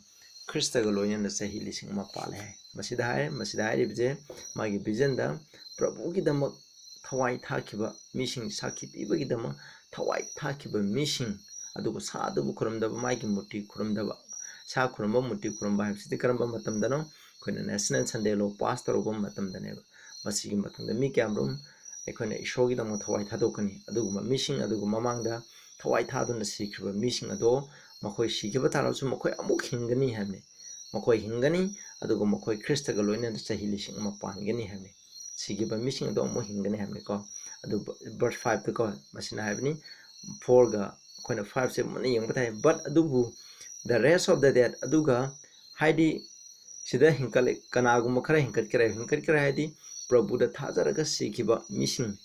ꯈ꯭ꯔꯤꯁꯇꯒ ꯂꯣꯏꯅꯅ ꯆꯍꯤ ꯂꯤꯁꯤꯡ ꯑꯃ ꯄꯥꯜꯂꯦ ꯍꯥꯏ꯫ ꯃꯁꯤꯗ ꯍꯥꯏꯔꯦ, ꯃꯁꯤꯗ ꯍꯥꯏꯔꯤꯕꯁꯦ ꯃꯥꯒꯤ vision ꯗ ꯄ꯭ꯔꯚꯨꯒꯤꯗꯃꯛ ꯊꯋꯥꯏ ꯊꯥꯈꯤꯕ ꯃꯤꯁꯤꯡ, ꯁꯥꯈꯤ ꯄꯤꯕꯒꯤꯗꯃꯛ ꯊꯋꯥꯏ ꯊꯥꯈꯤꯕ ꯃꯤꯁꯤꯡ, ꯑꯗꯨꯒ ꯁꯥ ꯑꯗꯨꯕꯨ ꯈꯨꯔꯨꯝꯗꯕ, ꯃꯥꯒꯤ ꯃꯨꯔꯇꯤ ꯈꯨꯔꯨꯝꯗꯕ, ꯁꯥ ꯈꯨꯔꯨꯝꯕ, ꯃꯨꯔꯇꯤ ꯈꯨꯔꯨꯝꯕ ꯍꯥꯏꯕꯁꯤꯗꯤ ꯀꯔꯝꯕ ꯃꯇꯝꯗꯅꯣ? ꯑꯩꯈꯣꯏꯅ National Sunday Law pass ꯇꯧꯔꯨꯕ ꯃꯇꯝꯗꯅꯦꯕ꯫ ꯃꯁꯤꯒꯤ ꯃꯇꯨꯡꯗ ꯃꯤ ꯀꯌꯥꯃꯔꯨꯝ ꯑꯩꯈꯣꯏꯅ ꯏꯁꯣꯔꯒꯤꯗꯃꯛ ꯊꯋꯥꯏ ꯊꯥꯗꯣꯛꯀꯅꯤ꯫ ꯑꯗꯨꯒꯨꯝꯕ ꯃꯤꯁꯤꯡ ꯑꯗꯨꯒ ꯃꯃꯥꯡꯗ ꯊꯋꯥꯏ ꯊꯥꯗꯨꯅ ꯁꯤꯈ꯭ꯔꯤꯕ ꯃꯤꯁꯤꯡ ꯑꯗꯣ ꯃꯈꯣꯏ ꯁꯤꯈꯤꯕ ꯇꯥꯔꯕꯁꯨ ꯃꯈꯣꯏ ꯑꯃꯨꯛ ꯍꯤꯡꯒꯅꯤ ꯍꯥꯏꯕꯅꯤ꯫ ꯃꯈꯣꯏ ꯍꯤꯡꯒꯅꯤ, ꯑꯗꯨꯒ ꯃꯈꯣꯏ ꯈ꯭ꯔꯤꯁꯇꯒ ꯂꯣꯏꯅꯅ ꯆꯍꯤ ꯂꯤꯁꯤꯡ ꯑꯃ ꯄꯥꯟꯒꯅꯤ ꯍꯥꯏꯕꯅꯤ꯫ ꯁꯤꯈꯤꯕ ꯃꯤꯁꯤꯡ ꯑꯗꯣ ꯑꯃꯨꯛ ꯍꯤꯡꯒꯅꯤ ꯍꯥꯏꯕꯅꯤꯀꯣ꯫ ꯑꯗꯨ verse five ꯇꯀꯣ, ꯃꯁꯤꯅ ꯍꯥꯏꯕꯅꯤ, four ꯒ ꯑꯩꯈꯣꯏꯅ five ꯁꯦ ꯃꯨꯟꯅ ꯌꯦꯡꯕ ꯇꯥꯏ꯫ But ꯑꯗꯨꯕꯨ the rest of the dead, ꯑꯗꯨꯒ ꯍꯥꯏꯗꯤ ꯁꯤꯗ ꯍꯤꯡꯀꯠꯂꯦ, ꯀꯅꯥꯒꯨꯝꯕ ꯈꯔ ꯍꯤꯡꯀꯠꯈ꯭ꯔꯦ꯫ ꯍꯤꯡꯀꯠꯈ꯭ꯔꯦ ꯍꯥꯏꯗꯤ ꯄ꯭ꯔꯚꯨꯗ ꯊꯥꯖꯔꯒ ꯁꯤꯈꯤꯕ ꯃꯤꯁꯤꯡ,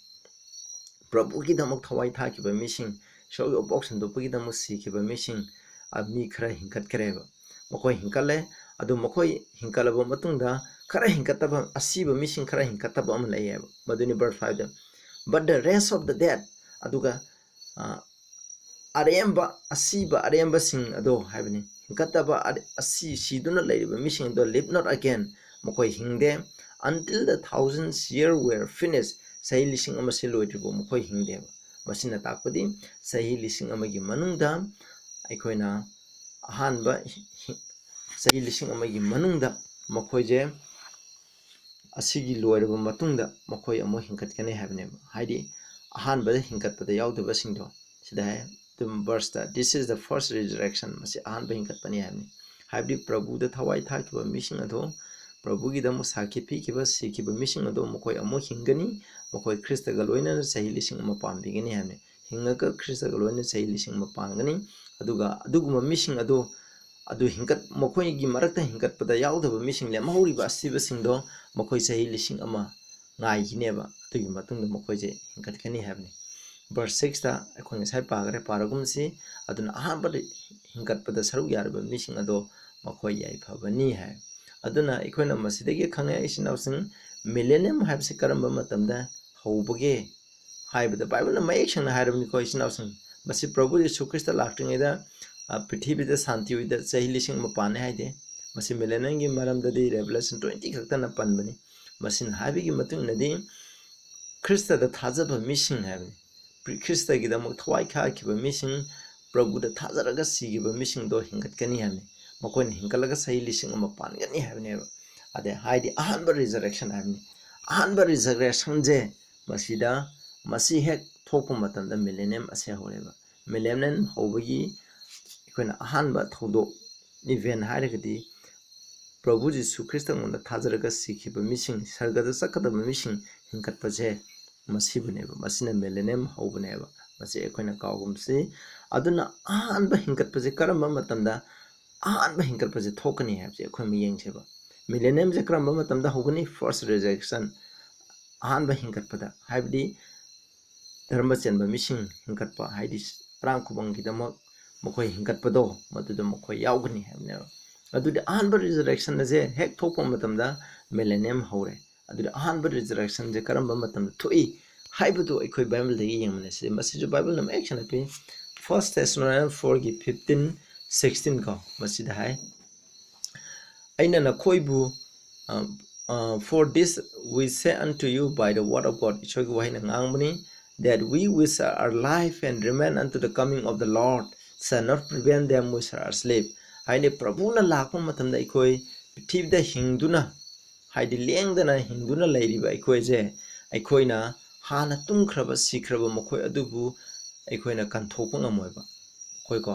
ꯄ꯭ꯔꯚꯨꯒꯤꯗꯃꯛ ꯊꯋꯥꯏ ꯊꯥꯈꯤꯕ ꯃꯤꯁꯤꯡ, ꯏꯁꯣꯔꯒꯤ ꯋꯥꯕꯣꯛ ꯁꯟꯗꯣꯛꯄꯒꯤꯗꯃꯛ ꯁꯤꯈꯤꯕ ꯃꯤꯁꯤꯡ, ꯑ, ꯃꯤ ꯈꯔ ꯍꯤꯡꯀꯠꯈ꯭ꯔꯦꯕ꯫ ꯃꯈꯣꯏ ꯍꯤꯡꯀꯠꯂꯦ꯫ ꯑꯗꯨ ꯃꯈꯣꯏ ꯍꯤꯡꯀꯠꯂꯕ ꯃꯇꯨꯡꯗ ꯈꯔ ꯍꯤꯡꯀꯠꯇꯕ, ꯑꯁꯤꯕ ꯃꯤꯁꯤꯡ ꯈꯔ ꯍꯤꯡꯀꯠꯇꯕ ꯑꯃ ꯂꯩꯌꯦꯕ꯫ ꯃꯗꯨꯅꯤ verse five ꯇ, "But the rest of the dead", ꯑꯗꯨꯒ, ꯑ, ꯑꯔꯦꯝꯕ, ꯑꯁꯤꯕ ꯑꯔꯦꯝꯕꯁꯤꯡ ꯑꯗꯣ ꯍꯥꯏꯕꯅꯤ꯫ ꯍꯤꯡꯀꯠꯇꯕ ꯑꯔ-, ꯑꯁꯤ ꯁꯤꯗꯨꯅ ꯂꯩꯔꯤꯕ ꯃꯤꯁꯤꯡ ꯑꯗꯣ "live not again", ꯃꯈꯣꯏ ꯍꯤꯡꯗꯦ, "until the thousand year were finished", ꯆꯍꯤ ꯂꯤꯁꯤꯡ ꯑꯃꯁꯤ ꯂꯣꯏꯗ꯭ꯔꯤꯐꯥꯎ ꯃꯈꯣꯏ ꯍꯤꯡꯗꯦꯕ꯫ ꯃꯁꯤꯅ ꯇꯥꯛꯄꯗꯤ ꯆꯍꯤ ꯂꯤꯁꯤꯡ ꯑꯃꯒꯤ ꯃꯅꯨꯡꯗ ꯑꯩꯈꯣꯏꯅ ꯑꯍꯥꯟꯕ ꯍꯤ-, ꯍꯤ-, ꯆꯍꯤ ꯂꯤꯁꯤꯡ ꯑꯃꯒꯤ ꯃꯅꯨꯡꯗ ꯃꯈꯣꯏꯁꯦ ꯑꯁꯤꯒꯤ ꯂꯣꯏꯔꯕ ꯃꯇꯨꯡꯗ ꯃꯈꯣꯏ ꯑꯃꯨꯛ ꯍꯤꯡꯒꯠꯀꯅꯤ ꯍꯥꯏꯕꯅꯦꯕ꯫ ꯍꯥꯏꯗꯤ ꯑꯍꯥꯟꯕꯗ ꯍꯤꯡꯒꯠꯄꯗ ꯌꯥꯎꯗꯕꯁꯤꯡꯗꯣ, ꯁꯤꯗ ꯍꯥꯏ ꯑꯗꯨꯝ verse ꯇ, "This is the first resurrection", ꯃꯁꯤ ꯑꯍꯥꯟꯕ ꯍꯤꯡꯒꯠꯄꯅꯤ ꯍꯥꯏꯕꯅꯤ꯫ ꯍꯥꯏꯕꯗꯤ ꯄ꯭ꯔꯚꯨꯗ ꯊꯋꯥꯏ ꯊꯥꯈꯤꯕ ꯃꯤꯁꯤꯡ ꯑꯗꯣ, ꯄ꯭ꯔꯚꯨꯒꯤꯗꯃꯛ ꯁꯥꯈꯤ ꯄꯤꯈꯤꯕ, ꯁꯤꯈꯤꯕ ꯃꯤꯁꯤꯡ ꯑꯗꯣ ꯃꯈꯣꯏ ꯑꯃꯨꯛ ꯍꯤꯡꯒꯅꯤ, ꯃꯈꯣꯏ ꯈ꯭ꯔꯤꯁꯇꯒ ꯂꯣꯏꯅꯅ ꯆꯍꯤ ꯂꯤꯁꯤꯡ ꯑꯃ ꯄꯥꯟꯕꯤꯒꯅꯤ ꯍꯥꯏꯕꯅꯤ꯫ ꯍꯤꯡꯉꯒ ꯈ꯭ꯔꯤꯁꯇꯒ ꯂꯣꯏꯅꯅ ꯆꯍꯤ ꯂꯤꯁꯤꯡ ꯑꯃ ꯄꯥꯟꯒꯅꯤ꯫ ꯑꯗꯨꯒ ꯑꯗꯨꯒꯨꯝꯕ ꯃꯤꯁꯤꯡ ꯑꯗꯣ, ꯑꯗꯨ ꯍꯤꯡꯒꯠ-, ꯃꯈꯣꯏꯒꯤ ꯃꯔꯛꯇ ꯍꯤꯡꯒꯠꯄꯗ ꯌꯥꯎꯗꯕ ꯃꯤꯁꯤꯡ, ꯂꯦꯝꯍꯧꯔꯤꯕ ꯑꯁꯤꯕꯁꯤꯡꯗꯣ, ꯃꯈꯣꯏ ꯆꯍꯤ ꯂꯤꯁꯤꯡ ꯑꯃ ꯉꯥꯏꯈꯤꯅꯦꯕ꯫ ꯑꯗꯨꯒꯤ ꯃꯇꯨꯡꯗ ꯃꯈꯣꯏꯁꯦ ꯍꯤꯡꯒꯠꯀꯅꯤ ꯍꯥꯏꯕꯅꯤ꯫ Verse six ꯇ ꯑꯩꯈꯣꯏ ꯉꯁꯥꯏ ꯄꯥꯈ꯭ꯔꯦ, ꯄꯥꯔꯒꯨꯝꯁꯤ꯫ ꯑꯗꯨꯅ ꯑꯍꯥꯟꯕꯗ ꯍꯤꯡꯒꯠꯄꯗ ꯁꯔꯨꯛ ꯌꯥꯔꯤꯕ ꯃꯤꯁꯤꯡ ꯑꯗꯣ ꯃꯈꯣꯏ ꯌꯥꯏꯐꯕꯅꯤ ꯍꯥꯏ꯫ ꯑꯗꯨꯅ ꯑꯩꯈꯣꯏꯅ ꯃꯁꯤꯗꯒꯤ ꯈꯪꯉꯦ, ꯏꯆꯤꯟ ꯏꯅꯥꯎꯁꯤꯡ, millennium ꯍꯥꯏꯕꯁꯤ ꯀꯔꯝꯕ ꯃꯇꯝꯗ ꯍꯧꯕꯒꯦ ꯍꯥꯏꯕꯗ, ꯕꯥꯏꯕꯜꯅ ꯃꯌꯦꯛ ꯁꯦꯡꯅ ꯍꯥꯏꯔꯕꯅꯤꯀꯣ, ꯏꯆꯤꯟ ꯏꯅꯥꯎꯁꯤꯡ꯫ ꯃꯁꯤ ꯄ꯭ꯔꯚꯨ ꯌꯤꯁꯨ ꯈ꯭ꯔꯤꯁꯇ ꯂꯥꯛꯇ꯭ꯔꯤꯉꯩꯗ, ꯑ, ꯄ꯭ꯔꯤꯊꯤꯕꯤꯗ ꯁꯥꯟꯇꯤ ꯑꯣꯏꯗ ꯆꯍꯤ ꯂꯤꯁꯤꯡ ꯑꯃ ꯄꯥꯟꯅꯤ ꯍꯥꯏꯗꯦ꯫ ꯃꯁꯤ millennium ꯒꯤ ꯃꯔꯝꯗꯗꯤ Revelation twenty ꯈꯛꯇꯅ ꯄꯟꯕꯅꯤ꯫ ꯃꯁꯤꯅ ꯍꯥꯏꯕꯒꯤ ꯃꯇꯨꯡ ꯏꯟꯅꯗꯤ, ꯈ꯭ꯔꯤꯁꯇꯗ ꯊꯥꯖꯕ ꯃꯤꯁꯤꯡ ꯍꯥꯏꯕꯅꯤ꯫ ꯄ꯭ꯔꯤ-, ꯈ꯭ꯔꯤꯁꯇꯒꯤꯗꯃꯛ ꯊꯋꯥꯏ ꯈꯥꯛꯈꯤꯕ ꯃꯤꯁꯤꯡ, ꯄ꯭ꯔꯚꯨꯗ ꯊꯥꯖꯔꯒ ꯁꯤꯈꯤꯕ ꯃꯤꯁꯤꯡꯗꯣ ꯍꯤꯡꯒꯠꯀꯅꯤ ꯍꯥꯏꯕꯅꯤ꯫ ꯃꯈꯣꯏꯅ ꯍꯤꯡꯒꯠꯂꯒ ꯆꯍꯤ ꯂꯤꯁꯤꯡ ꯑꯃ ꯄꯥꯟꯒꯅꯤ ꯍꯥꯏꯕꯅꯦꯕ꯫ ꯑꯗꯩ ꯍꯥꯏꯗꯤ ꯑꯍꯥꯟꯕ resurrection ꯍꯥꯏꯕꯅꯤ꯫ ꯑꯍꯥꯟꯕ resurrection ꯁꯦ ꯃꯁꯤꯗ, ꯃꯁꯤ ꯍꯦꯛ ꯊꯣꯛꯄ ꯃꯇꯝꯗ millennium ꯑꯁꯦ ꯍꯧꯔꯦꯕ꯫ Millennium ꯍꯧꯕꯒꯤ ꯑꯩꯈꯣꯏꯅ ꯑꯍꯥꯟꯕ ꯊꯧꯗꯣꯛ, event ꯍꯥꯏꯔꯒꯗꯤ ꯄ꯭ꯔꯚꯨ ꯖꯤꯁꯨ ꯈ꯭ꯔꯤꯁꯇ ꯃꯉꯣꯟꯗ ꯊꯥꯖꯔꯒ ꯁꯤꯈꯤꯕ ꯃꯤꯁꯤꯡ, ꯁꯔꯒꯗ ꯆꯠꯀꯗꯕ ꯃꯤꯁꯤꯡ ꯍꯤꯡꯒꯠꯄꯁꯦ ꯃꯁꯤꯕꯨꯅꯦꯕ꯫ ꯃꯁꯤꯅ millennium ꯍꯧꯕꯅꯦꯕ꯫ ꯃꯁꯤ ꯑꯩꯈꯣꯏꯅ ꯀꯥꯎꯒꯨꯝꯁꯤ꯫ ꯑꯗꯨꯅ ꯑꯍꯥꯟꯕ ꯍꯤꯡꯒꯠꯄꯁꯦ ꯀꯔꯝꯕ ꯃꯇꯝꯗ ꯑꯍꯥꯟꯕ ꯍꯤꯡꯒꯠꯄꯁꯦ ꯊꯣꯛꯀꯅꯤ ꯍꯥꯏꯕꯁꯦ ꯑꯩꯈꯣꯏ ꯑꯃꯨꯛ ꯌꯦꯡꯁꯦꯕ꯫ Millennium ꯁꯦ ꯀꯔꯝꯕ ꯃꯇꯝꯗ ꯍꯧꯒꯅꯤ? First resurrection, ꯑꯍꯥꯟꯕ ꯍꯤꯡꯒꯠꯄꯗ, ꯍꯥꯏꯕꯗꯤ ꯙꯔꯃ ꯆꯦꯟꯕ ꯃꯤꯁꯤꯡ ꯍꯤꯡꯒꯠꯄ, ꯍꯥꯏꯗꯤ ꯑꯔꯥꯡ ꯈꯨꯕꯝꯒꯤꯗꯃꯛ ꯃꯈꯣꯏ ꯍꯤꯡꯒꯠꯄꯗꯣ, ꯃꯗꯨꯗ ꯃꯈꯣꯏ ꯌꯥꯎꯒꯅꯤ ꯍꯥꯏꯕꯅꯦꯕ꯫ ꯑꯗꯨꯗꯤ ꯑꯍꯥꯟꯕ resurrection ꯑꯁꯦ ꯍꯦꯛ ꯊꯣꯛꯄ ꯃꯇꯝꯗ millennium ꯍꯧꯔꯦ꯫ ꯑꯗꯨꯗꯤ ꯑꯍꯥꯟꯕ resurrection ꯁꯦ ꯀꯔꯝꯕ ꯃꯇꯝꯗ ꯊꯣꯛꯏ ꯍꯥꯏꯕꯗꯨ ꯑꯩꯈꯣꯏ ꯕꯥꯏꯕꯜꯗꯒꯤ ꯌꯦꯡꯕꯅꯦ꯫ ꯁꯤꯗ, ꯃꯁꯤꯁꯨ ꯕꯥꯏꯕꯜꯅ ꯃꯌꯦꯛ ꯁꯦꯡꯅ ꯄꯤ꯫ First Thessalonians four ꯒꯤ fifteen, sixteen ꯀꯣ, ꯃꯁꯤꯗ ꯍꯥꯏ, "ꯑꯩꯅ ꯅꯈꯣꯏꯕꯨ, ꯑ, ꯑ, for this we say unto you by the word of God," ꯏꯁꯣꯔꯒꯤ ꯋꯥꯍꯩꯅ ꯉꯥꯡꯕꯅꯤ, "that we which are alive and remain unto the coming of the Lord shall not prevent them which are asleep." ꯍꯥꯏꯗꯤ ꯄ꯭ꯔꯚꯨꯅ ꯂꯥꯛꯄ ꯃꯇꯝꯗ ꯑꯩꯈꯣꯏ ꯄ꯭ꯔꯤꯊꯤꯕꯤꯗ ꯍꯤꯡꯗꯨꯅ, ꯍꯥꯏꯗꯤ ꯂꯦꯡꯗꯅ ꯍꯤꯡꯗꯨꯅ ꯂꯩꯔꯤꯕ ꯑꯩꯈꯣꯏꯁꯦ, ꯑꯩꯈꯣꯏꯅ ꯍꯥꯟꯅ ꯇꯨꯝꯈ꯭ꯔꯕ, ꯁꯤꯈ꯭ꯔꯕ ꯃꯈꯣꯏ ꯑꯗꯨꯕꯨ ꯑꯩꯈꯣꯏꯅ ꯀꯟꯊꯣꯛꯄ ꯉꯝꯃꯣꯏꯕ꯫ ꯑꯩꯈꯣꯏꯀꯣ,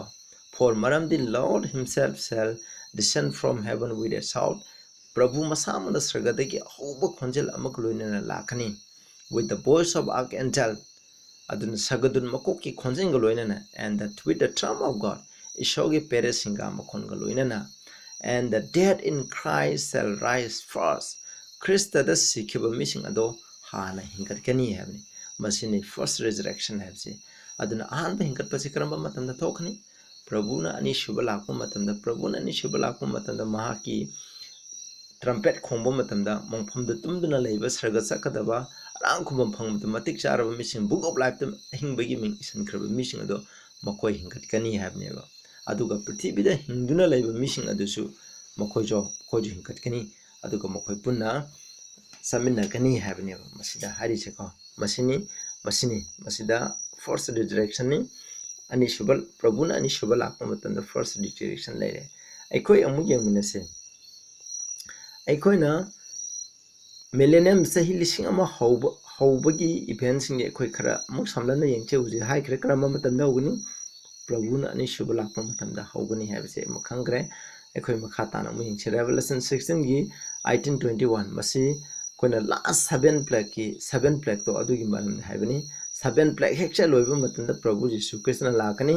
"For ꯃꯔꯝꯗꯤ Lord himself shall descend from heaven with a shout," ꯄ꯭ꯔꯚꯨ ꯃꯁꯥꯃꯛꯅ ꯁꯔꯒꯗꯒꯤ ꯑꯍꯧꯕ ꯈꯣꯟꯖꯦꯜ ꯑꯃꯒ ꯂꯣꯏꯅꯅ ꯂꯥꯛꯀꯅꯤ, "with the voice of archangel," ꯑꯗꯨꯅ ꯁꯔꯒꯗꯨꯠ ꯃꯀꯣꯛꯀꯤ ꯈꯣꯟꯖꯦꯜꯒ ꯂꯣꯏꯅꯅ, "and the, with the trump of God," ꯏꯁꯣꯔꯒꯤ ꯄꯦꯔꯦ ꯁꯤꯡꯒꯥ ꯃꯈꯣꯟꯒ ꯂꯣꯏꯅꯅ, "and the dead in Christ shall rise first," ꯈ꯭ꯔꯤꯁꯇꯗ ꯁꯤꯈꯤꯕ ꯃꯤꯁꯤꯡ ꯑꯗꯣ ꯍꯥꯟꯅ ꯍꯤꯡꯒꯠꯀꯅꯤ ꯍꯥꯏꯕꯅꯤ꯫ ꯃꯁꯤꯅꯤ first resurrection ꯍꯥꯏꯕꯁꯤ꯫ ꯑꯗꯨꯅ ꯑꯍꯥꯟꯕ ꯍꯤꯡꯒꯠꯄꯁꯤ ꯀꯔꯝꯕ ꯃꯇꯝꯗ ꯊꯣꯛꯀꯅꯤ? ꯄ꯭ꯔꯚꯨꯅ ꯑꯅꯤꯁꯨꯕ ꯂꯥꯛꯄ ꯃꯇꯝꯗ, ꯄ꯭ꯔꯚꯨꯅ ꯑꯅꯤꯁꯨꯕ ꯂꯥꯛꯄ ꯃꯇꯝꯗ ꯃꯍꯥꯛꯀꯤ trumpet ꯈꯣꯡꯕ ꯃꯇꯝꯗ ꯃꯪꯐꯝꯗ ꯇꯨꯝꯗꯨꯅ ꯂꯩꯕ ꯁꯔꯒ ꯆꯠꯀꯗꯕ, ꯑꯔꯥꯡ ꯈꯨꯕꯝ ꯐꯪꯕꯗ ꯃꯇꯤꯛ ꯆꯥꯔꯕ ꯃꯤꯁꯤꯡ, Book of Lifeꯇ ꯑꯍꯤꯡꯕꯒꯤ ꯃꯤꯡ ꯏꯁꯤꯟꯈ꯭ꯔꯕ ꯃꯤꯁꯤꯡ ꯑꯗꯣ ꯃꯈꯣꯏ ꯍꯤꯡꯒꯠꯀꯅꯤ ꯍꯥꯏꯕꯅꯦꯕ꯫ ꯑꯗꯨꯒ ꯄ꯭ꯔꯤꯊꯤꯕꯤꯗ ꯍꯤꯡꯗꯨꯅ ꯂꯩꯕ ꯃꯤꯁꯤꯡ ꯑꯗꯨꯁꯨ ꯃꯈꯣꯏꯁꯨ, ꯃꯈꯣꯏꯁꯨ ꯍꯤꯡꯒꯠꯀꯅꯤ, ꯑꯗꯨꯒ ꯃꯈꯣꯏ ꯄꯨꯟꯅ ꯆꯠꯃꯤꯟꯅꯒꯅꯤ ꯍꯥꯏꯕꯅꯦꯕ ꯃꯁꯤꯗ ꯍꯥꯏꯔꯤꯁꯦꯀꯣ꯫ ꯃꯁꯤꯅꯤ, ꯃꯁꯤꯅꯤ, ꯃꯁꯤꯗ first resurrectionꯅꯤ꯫ ꯑꯅꯤꯁꯨꯕ, ꯄ꯭ꯔꯚꯨꯅ ꯑꯅꯤꯁꯨꯕ ꯂꯥꯛꯄ ꯃꯇꯝꯗ first resurrection ꯂꯩꯔꯦ꯫ ꯑꯩꯈꯣꯏ ꯑꯃꯨꯛ ꯌꯦꯡꯃꯤꯟꯅꯁꯦ꯫ ꯑꯩꯈꯣꯏꯅ millennium, ꯆꯍꯤ ꯂꯤꯁꯤꯡ ꯑꯃ ꯍꯧꯕ, ꯍꯧꯕꯒꯤ ꯏꯚꯦꯟꯁꯤꯡꯁꯦ ꯑꯩꯈꯣꯏ ꯈꯔ ꯑꯃꯨꯛ ꯁꯝꯂꯞꯅ ꯌꯦꯡꯁꯦ꯫ ꯍꯧꯖꯤꯛ ꯍꯥꯏꯈ꯭ꯔꯦ ꯀꯔꯝꯕ ꯃꯇꯝꯗ ꯍꯧꯒꯅꯤ, ꯄ꯭ꯔꯚꯨꯅ ꯑꯅꯤꯁꯨꯕ ꯂꯥꯛꯄ ꯃꯇꯝꯗ ꯍꯧꯒꯅꯤ ꯍꯥꯏꯕꯁꯦ ꯑꯃꯨꯛ ꯈꯪꯈ꯭ꯔꯦ꯫ ꯑꯩꯈꯣꯏ ꯃꯈꯥ ꯇꯥꯅ ꯑꯃꯨꯛ ꯌꯦꯡꯁꯦ꯫ Revelation sixteenꯒꯤ eighteen twenty one, ꯃꯁꯤ ꯑꯩꯈꯣꯏꯅ last seven plagueꯀꯤ, seven plagueꯇꯣ ꯑꯗꯨꯒꯤ ꯃꯔꯝꯗ ꯍꯥꯏꯕꯅꯤ꯫ Seven plague ꯍꯦꯛ ꯆꯠꯂꯣꯏꯕ ꯃꯇꯝꯗ ꯄ꯭ꯔꯚꯨ ꯖꯤꯁꯨ ꯈ꯭ꯔꯤꯁꯇꯅ ꯂꯥꯛꯀꯅꯤ,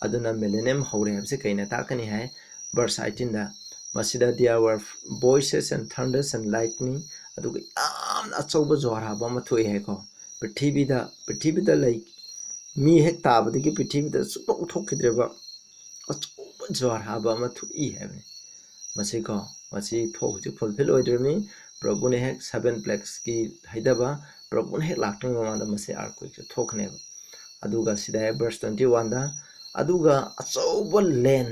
ꯑꯗꯨꯅ millennium ꯍꯧꯔꯦ ꯍꯥꯏꯕꯁꯦ ꯀꯩꯅ ꯇꯥꯛꯀꯅꯤ ꯍꯥꯏ? Verse eighteenꯗ, ꯃꯁꯤꯗ there were voices and thunders and lightning, ꯑꯗꯨꯒ ꯌꯥꯝꯅ ꯑꯆꯧꯕ ꯖ꯭ꯋꯥꯔ ꯍꯥꯕ ꯑꯃ ꯊꯣꯛꯑꯦ ꯍꯥꯏꯀꯣ꯫ ꯄ꯭ꯔꯤꯊꯤꯕꯤꯗ, ꯄ꯭ꯔꯤꯊꯤꯕꯤꯗ ꯂꯩ, ꯃꯤ ꯍꯦꯛ ꯇꯥꯕꯗꯒꯤ ꯄ꯭ꯔꯤꯊꯤꯕꯤꯗ ꯁꯨꯡꯊꯣꯛ ꯊꯣꯛꯈꯤꯗ꯭ꯔꯤꯕ ꯑꯆꯧꯕ ꯖ꯭ꯋꯥꯔ ꯍꯥꯕ ꯑꯃ ꯊꯣꯛꯏ ꯍꯥꯏꯕꯅꯤ꯫ ꯃꯁꯤꯀꯣ, ꯃꯁꯤ ꯊꯣꯛ ꯍꯧꯖꯤꯛ fulfill ꯑꯣꯏꯗ꯭ꯔꯤꯕꯅꯤ꯫ ꯄ꯭ꯔꯚꯨꯅ ꯍꯦꯛ seven plaguesꯀꯤ ꯍꯩꯊꯕ, ꯄ꯭ꯔꯚꯨꯅ ꯍꯦꯛ ꯂꯥꯛꯇ꯭ꯔꯤꯉꯩ ꯃꯃꯥꯡꯗ ꯃꯁꯤ earthquakeꯁꯦ ꯊꯣꯛꯀꯅꯦꯕ꯫ ꯑꯗꯨꯒ ꯁꯤꯗ ꯍꯦꯛ verse twenty oneꯗ, ꯑꯗꯨꯒ ꯑꯆꯧꯕ ꯂꯦꯟ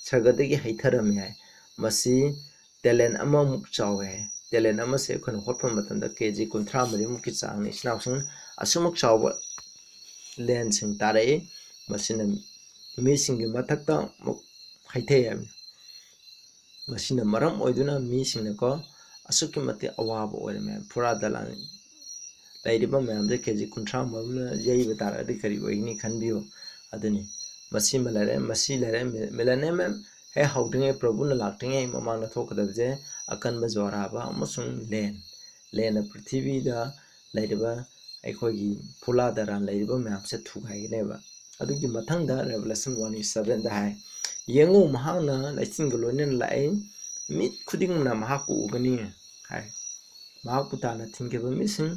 ꯁꯔꯒꯗꯒꯤ ꯍꯩꯊꯔꯝꯃꯤ ꯍꯥꯏ꯫ ꯃꯁꯤ talent ꯑꯃꯃꯨꯛ ꯆꯥꯎꯋꯦ ꯍꯥꯏ꯫ Talent ꯑꯃꯁꯦ ꯑꯩꯈꯣꯏꯅ ꯍꯣꯠꯄ ꯃꯇꯝꯗ ꯀꯦ ꯖꯤ ꯀꯨꯟꯊ꯭ꯔꯥ ꯃꯔꯤꯃꯨꯛꯀꯤ ꯆꯥꯡꯅꯤ꯫ ꯏꯆꯤꯟ ꯏꯅꯥꯎꯁꯤꯡ, ꯑꯁꯨꯃꯛ ꯆꯥꯎꯕ ꯂꯦꯟꯁꯤꯡ ꯇꯥꯔꯛꯏ꯫ ꯃꯁꯤꯅ ꯃꯤꯁꯤꯡꯒꯤ ꯃꯊꯛꯇ ꯑꯃꯨꯛ ꯍꯩꯊꯩ ꯍꯥꯏꯕꯅꯤ꯫ ꯃꯁꯤꯅ ꯃꯔꯝ ꯑꯣꯏꯗꯨꯅ ꯃꯤꯁꯤꯡꯅꯀꯣ ꯑꯁꯨꯛꯀꯤ ꯃꯇꯤꯛ ꯑꯋꯥꯕ ꯑꯣꯏꯔꯝꯃꯦ꯫ ꯐꯨꯔꯥ ꯗꯂꯥꯟ ꯂꯩꯔꯤꯕ ꯃꯌꯥꯝꯁꯦ ꯀꯦ ꯖꯤ ꯀꯨꯟꯊ꯭ꯔꯥ ꯃꯔꯨꯝꯅ ꯌꯩꯕ ꯇꯥꯔꯒꯗꯤ ꯀꯔꯤ ꯑꯣꯏꯒꯅꯤ ꯈꯟꯕꯤꯌꯨ꯫ ꯑꯗꯨꯅꯤ, ꯃꯁꯤꯃ ꯂꯩꯔꯦ, ꯃꯁꯤ ꯂꯩꯔꯦ꯫ ꯃꯤ-, millennium ꯍꯦꯛ ꯍꯧꯗ꯭ꯔꯤꯉꯩ, ꯄ꯭ꯔꯚꯨꯅ ꯂꯥꯛꯇ꯭ꯔꯤꯉꯩ ꯃꯃꯥꯡꯗ ꯊꯣꯛꯀꯗꯕꯁꯦ ꯑꯀꯟꯕ ꯖ꯭ꯋꯥꯔ ꯍꯥꯕ ꯑꯃꯁꯨꯡ ꯂꯦꯟ, ꯂꯦꯟꯅ ꯄ꯭ꯔꯤꯊꯤꯕꯤꯗ ꯂꯩꯔꯤꯕ ꯑꯩꯈꯣꯏꯒꯤ ꯐꯨꯂꯥ ꯗꯔꯥꯟ ꯂꯩꯔꯤꯕ ꯃꯌꯥꯝꯁꯦ ꯊꯨꯒꯥꯏꯒꯅꯦꯕ꯫ ꯑꯗꯨꯒꯤ ꯃꯊꯪꯗ Revelation one sevenꯗ ꯍꯥꯏ, "ꯌꯦꯡꯉꯨ, ꯃꯍꯥꯛꯅ ꯂꯩꯆꯤꯟꯒ ꯂꯣꯏꯅꯅ ꯂꯥꯛꯏ, ꯃꯤꯠ ꯈꯨꯗꯤꯡꯃꯛꯅ ꯃꯍꯥꯛꯄꯨ ꯎꯒꯅꯤ" ꯍꯥꯏ꯫ ꯃꯍꯥꯛꯄꯨ ꯇꯥꯟꯅ ꯊꯤꯡꯈꯤꯕ ꯃꯤꯁꯤꯡ,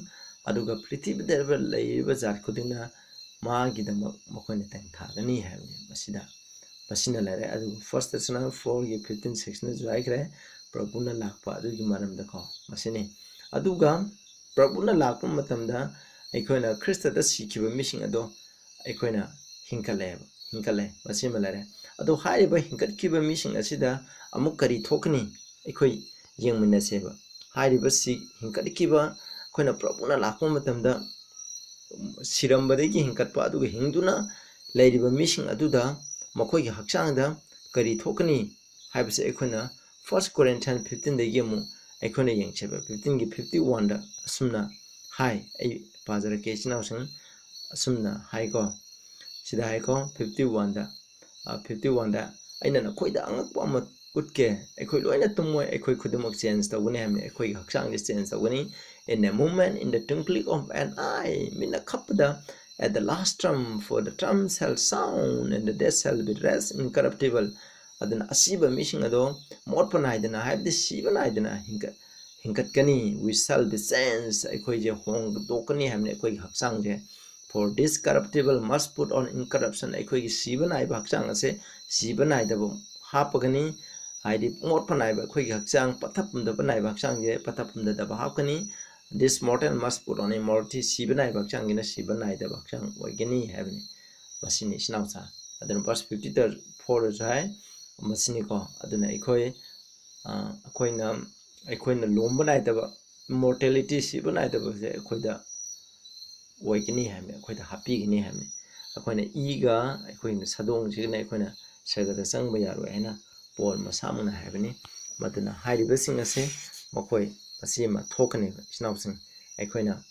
ꯑꯗꯨꯒ ꯄ꯭ꯔꯤꯊꯤꯕꯤꯗ ꯂꯩꯔꯤꯕ ꯖꯥꯠ ꯈꯨꯗꯤꯡꯅ ꯃꯥꯒꯤꯗꯃꯛ ꯃꯈꯣꯏꯅ ꯊꯥꯒꯅꯤ ꯍꯥꯏꯕꯅꯤ꯫ ꯃꯁꯤꯗ, ꯃꯁꯤꯅ ꯂꯩꯔꯦ꯫ ꯑꯗꯨꯒ First Thessalonians fourꯒꯤ fifteen sixꯅꯁꯨ ꯍꯥꯏꯈ꯭ꯔꯦ, ꯄ꯭ꯔꯚꯨꯅ ꯂꯥꯛꯄ ꯑꯗꯨꯒꯤ ꯃꯔꯝꯗꯀꯣ, ꯃꯁꯤꯅꯤ꯫ ꯑꯗꯨꯒ ꯄ꯭ꯔꯚꯨꯅ ꯂꯥꯛꯄ ꯃꯇꯝꯗ ꯑꯩꯈꯣꯏꯅ ꯈ꯭ꯔꯤꯁꯇꯗ ꯁꯤꯈꯤꯕ ꯃꯤꯁꯤꯡ ꯑꯗꯣ ꯑꯩꯈꯣꯏꯅ ꯍꯤꯡꯒꯠꯂꯛꯑꯦꯕ, ꯍꯤꯡꯒꯠꯂꯦ, ꯃꯁꯤꯃ ꯂꯩꯔꯦ꯫ ꯑꯗꯣ ꯍꯥꯏꯔꯤꯕ ꯍꯤꯡꯒꯠꯈꯤꯕ ꯃꯤꯁꯤꯡ ꯑꯁꯤꯗ ꯑꯃꯨꯛ ꯀꯔꯤ ꯊꯣꯛꯀꯅꯤ? ꯑꯩꯈꯣꯏ ꯌꯦꯡꯃꯤꯟꯅꯁꯦꯕ꯫ ꯍꯥꯏꯔꯤꯕꯁꯤ ꯍꯤꯡꯒꯠꯈꯤꯕ, ꯑꯩꯈꯣꯏꯅ ꯄ꯭ꯔꯚꯨꯅ ꯂꯥꯛꯄ ꯃꯇꯝꯗ ꯁꯤꯔꯝꯕꯗꯒꯤ ꯍꯤꯡꯒꯠꯄ, ꯑꯗꯨꯒ ꯍꯤꯡꯗꯨꯅ ꯂꯩꯔꯤꯕ ꯃꯤꯁꯤꯡ ꯑꯗꯨꯗ ꯃꯈꯣꯏꯒꯤ ꯍꯛꯆꯥꯡꯗ ꯀꯔꯤ ꯊꯣꯛꯀꯅꯤ ꯍꯥꯏꯕꯁꯦ ꯑꯩꯈꯣꯏꯅ First Corinthians fifteenꯗꯒꯤ ꯑꯃꯨꯛ ꯑꯩꯈꯣꯏꯅ ꯌꯦꯡꯁꯦꯕ꯫ Fifteenꯒꯤ fifty oneꯗ ꯑꯁꯨꯝꯅ ꯍꯥꯏ꯫ ꯑꯩ ꯄꯥꯖꯔꯛꯀꯦ, ꯏꯆꯤꯟ ꯏꯅꯥꯎꯁꯤꯡ꯫ ꯑꯁꯨꯝꯅ ꯍꯥꯏꯀꯣ, ꯁꯤꯗ ꯍꯥꯏꯀꯣ, ꯐꯤꯐꯇꯤ ꯋꯥꯟꯗ, ꯐꯤꯐꯇꯤ ꯋꯥꯟꯗ, "ꯑꯩꯅ ꯅꯈꯣꯏꯗ ꯑꯉꯛꯄ ꯑꯃ ꯎꯠꯀꯦ, ꯑꯩꯈꯣꯏ ꯂꯣꯏꯅ ꯇꯨꯝꯃꯣꯏ, ꯑꯩꯈꯣꯏ ꯈꯨꯗꯤꯡꯃꯛ ꯆꯦꯟꯖ ꯇꯧꯒꯅꯤ" ꯍꯥꯏꯕꯅꯤ꯫ ꯑꯩꯈꯣꯏꯒꯤ ꯍꯛꯆꯥꯡꯁꯦ ꯆꯦꯟꯖ ꯇꯧꯒꯅꯤ꯫ "In a moment, in the twinkling of an eye", ꯃꯤꯠꯅ ꯈꯞꯄꯗ, "at the last trump, for the trump shall sound, and the dead shall be raised incorruptible." ꯑꯗꯨꯅ ꯑꯁꯤꯕ ꯃꯤꯁꯤꯡ ꯑꯗꯣ ꯃꯣꯠꯄ ꯅꯥꯏꯗꯅ, ꯍꯥꯏꯕꯗꯤ ꯁꯤꯕ ꯅꯥꯏꯗꯅ ꯍꯤꯡꯒꯠ-, ꯍꯤꯡꯒꯠꯀꯅꯤ꯫ "We shall be changed", ꯑꯩꯈꯣꯏꯁꯦ ꯍꯣꯡꯗꯣꯛꯀꯅꯤ ꯍꯥꯏꯕꯅꯤ, ꯑꯩꯈꯣꯏꯒꯤ ꯍꯛꯆꯥꯡꯁꯦ꯫ "For this corruptible must put on incorruption", ꯑꯩꯈꯣꯏꯒꯤ ꯁꯤꯕ ꯅꯥꯏꯕ ꯍꯛꯆꯥꯡ ꯑꯁꯦ ꯁꯤꯕ ꯅꯥꯏꯗꯕ ꯍꯥꯞꯄꯒꯅꯤ꯫ ꯍꯥꯏꯗꯤ ꯃꯣꯠꯄ ꯅꯥꯏꯕ ꯑꯩꯈꯣꯏꯒꯤ ꯍꯛꯆꯥꯡ, ꯄꯠꯊ ꯄꯨꯝꯊꯕ ꯅꯥꯏꯕ ꯍꯛꯆꯥꯡꯁꯦ ꯄꯠꯊ ꯄꯨꯝꯊꯗꯕ ꯍꯥꯞꯀꯅꯤ꯫ "This mortal must put on immortality", ꯁꯤꯕ ꯅꯥꯏꯕ ꯍꯛꯆꯥꯡꯁꯤꯅ ꯁꯤꯕ ꯅꯥꯏꯗꯕ ꯍꯛꯆꯥꯡ ꯑꯣꯏꯒꯅꯤ ꯍꯥꯏꯕꯅꯤ꯫ ꯃꯁꯤꯅꯤ, ꯏꯆꯤꯟ ꯏꯅꯥꯎꯁꯥ꯫ ꯑꯗꯨꯅ verse fifty fourꯗꯁꯨ ꯍꯥꯏ, ꯃꯁꯤꯅꯤꯀꯣ꯫ ꯑꯗꯨꯅ ꯑꯩꯈꯣꯏ, ꯑ, ꯑꯩꯈꯣꯏꯅ, ꯑꯩꯈꯣꯏꯅ ꯂꯣꯝꯕ ꯅꯥꯏꯗꯕ, mortality, ꯁꯤꯕ ꯅꯥꯏꯗꯕꯁꯦ ꯑꯩꯈꯣꯏꯗ ꯑꯣꯏꯒꯅꯤ ꯍꯥꯏꯕꯅꯤ, ꯑꯩꯈꯣꯏꯗ ꯍꯥꯞꯄꯤꯒꯅꯤ ꯍꯥꯏꯕꯅꯤ꯫ ꯑꯩꯈꯣꯏꯅ ꯏꯒ ꯑꯩꯈꯣꯏꯅ ꯁꯥꯗꯣꯡꯁꯤꯒꯅ ꯑꯩꯈꯣꯏꯅ ꯁꯔꯒꯗ ꯆꯪꯕ ꯌꯥꯔꯣꯏ ꯍꯥꯏꯅ ꯄꯣꯜ ꯃꯁꯥꯃꯛꯅ ꯍꯥꯏꯕꯅꯤ꯫ ꯃꯗꯨꯅ ꯍꯥꯏꯔꯤꯕꯁꯤꯡ ꯑꯁꯦ ꯃꯈꯣꯏ ꯃꯁꯤ ꯑꯃ ꯊꯣꯛꯀꯅꯦꯕ, ꯏꯆꯤꯟ ꯏꯅꯥꯎꯁꯤꯡ꯫ ꯑꯩꯈꯣꯏꯅ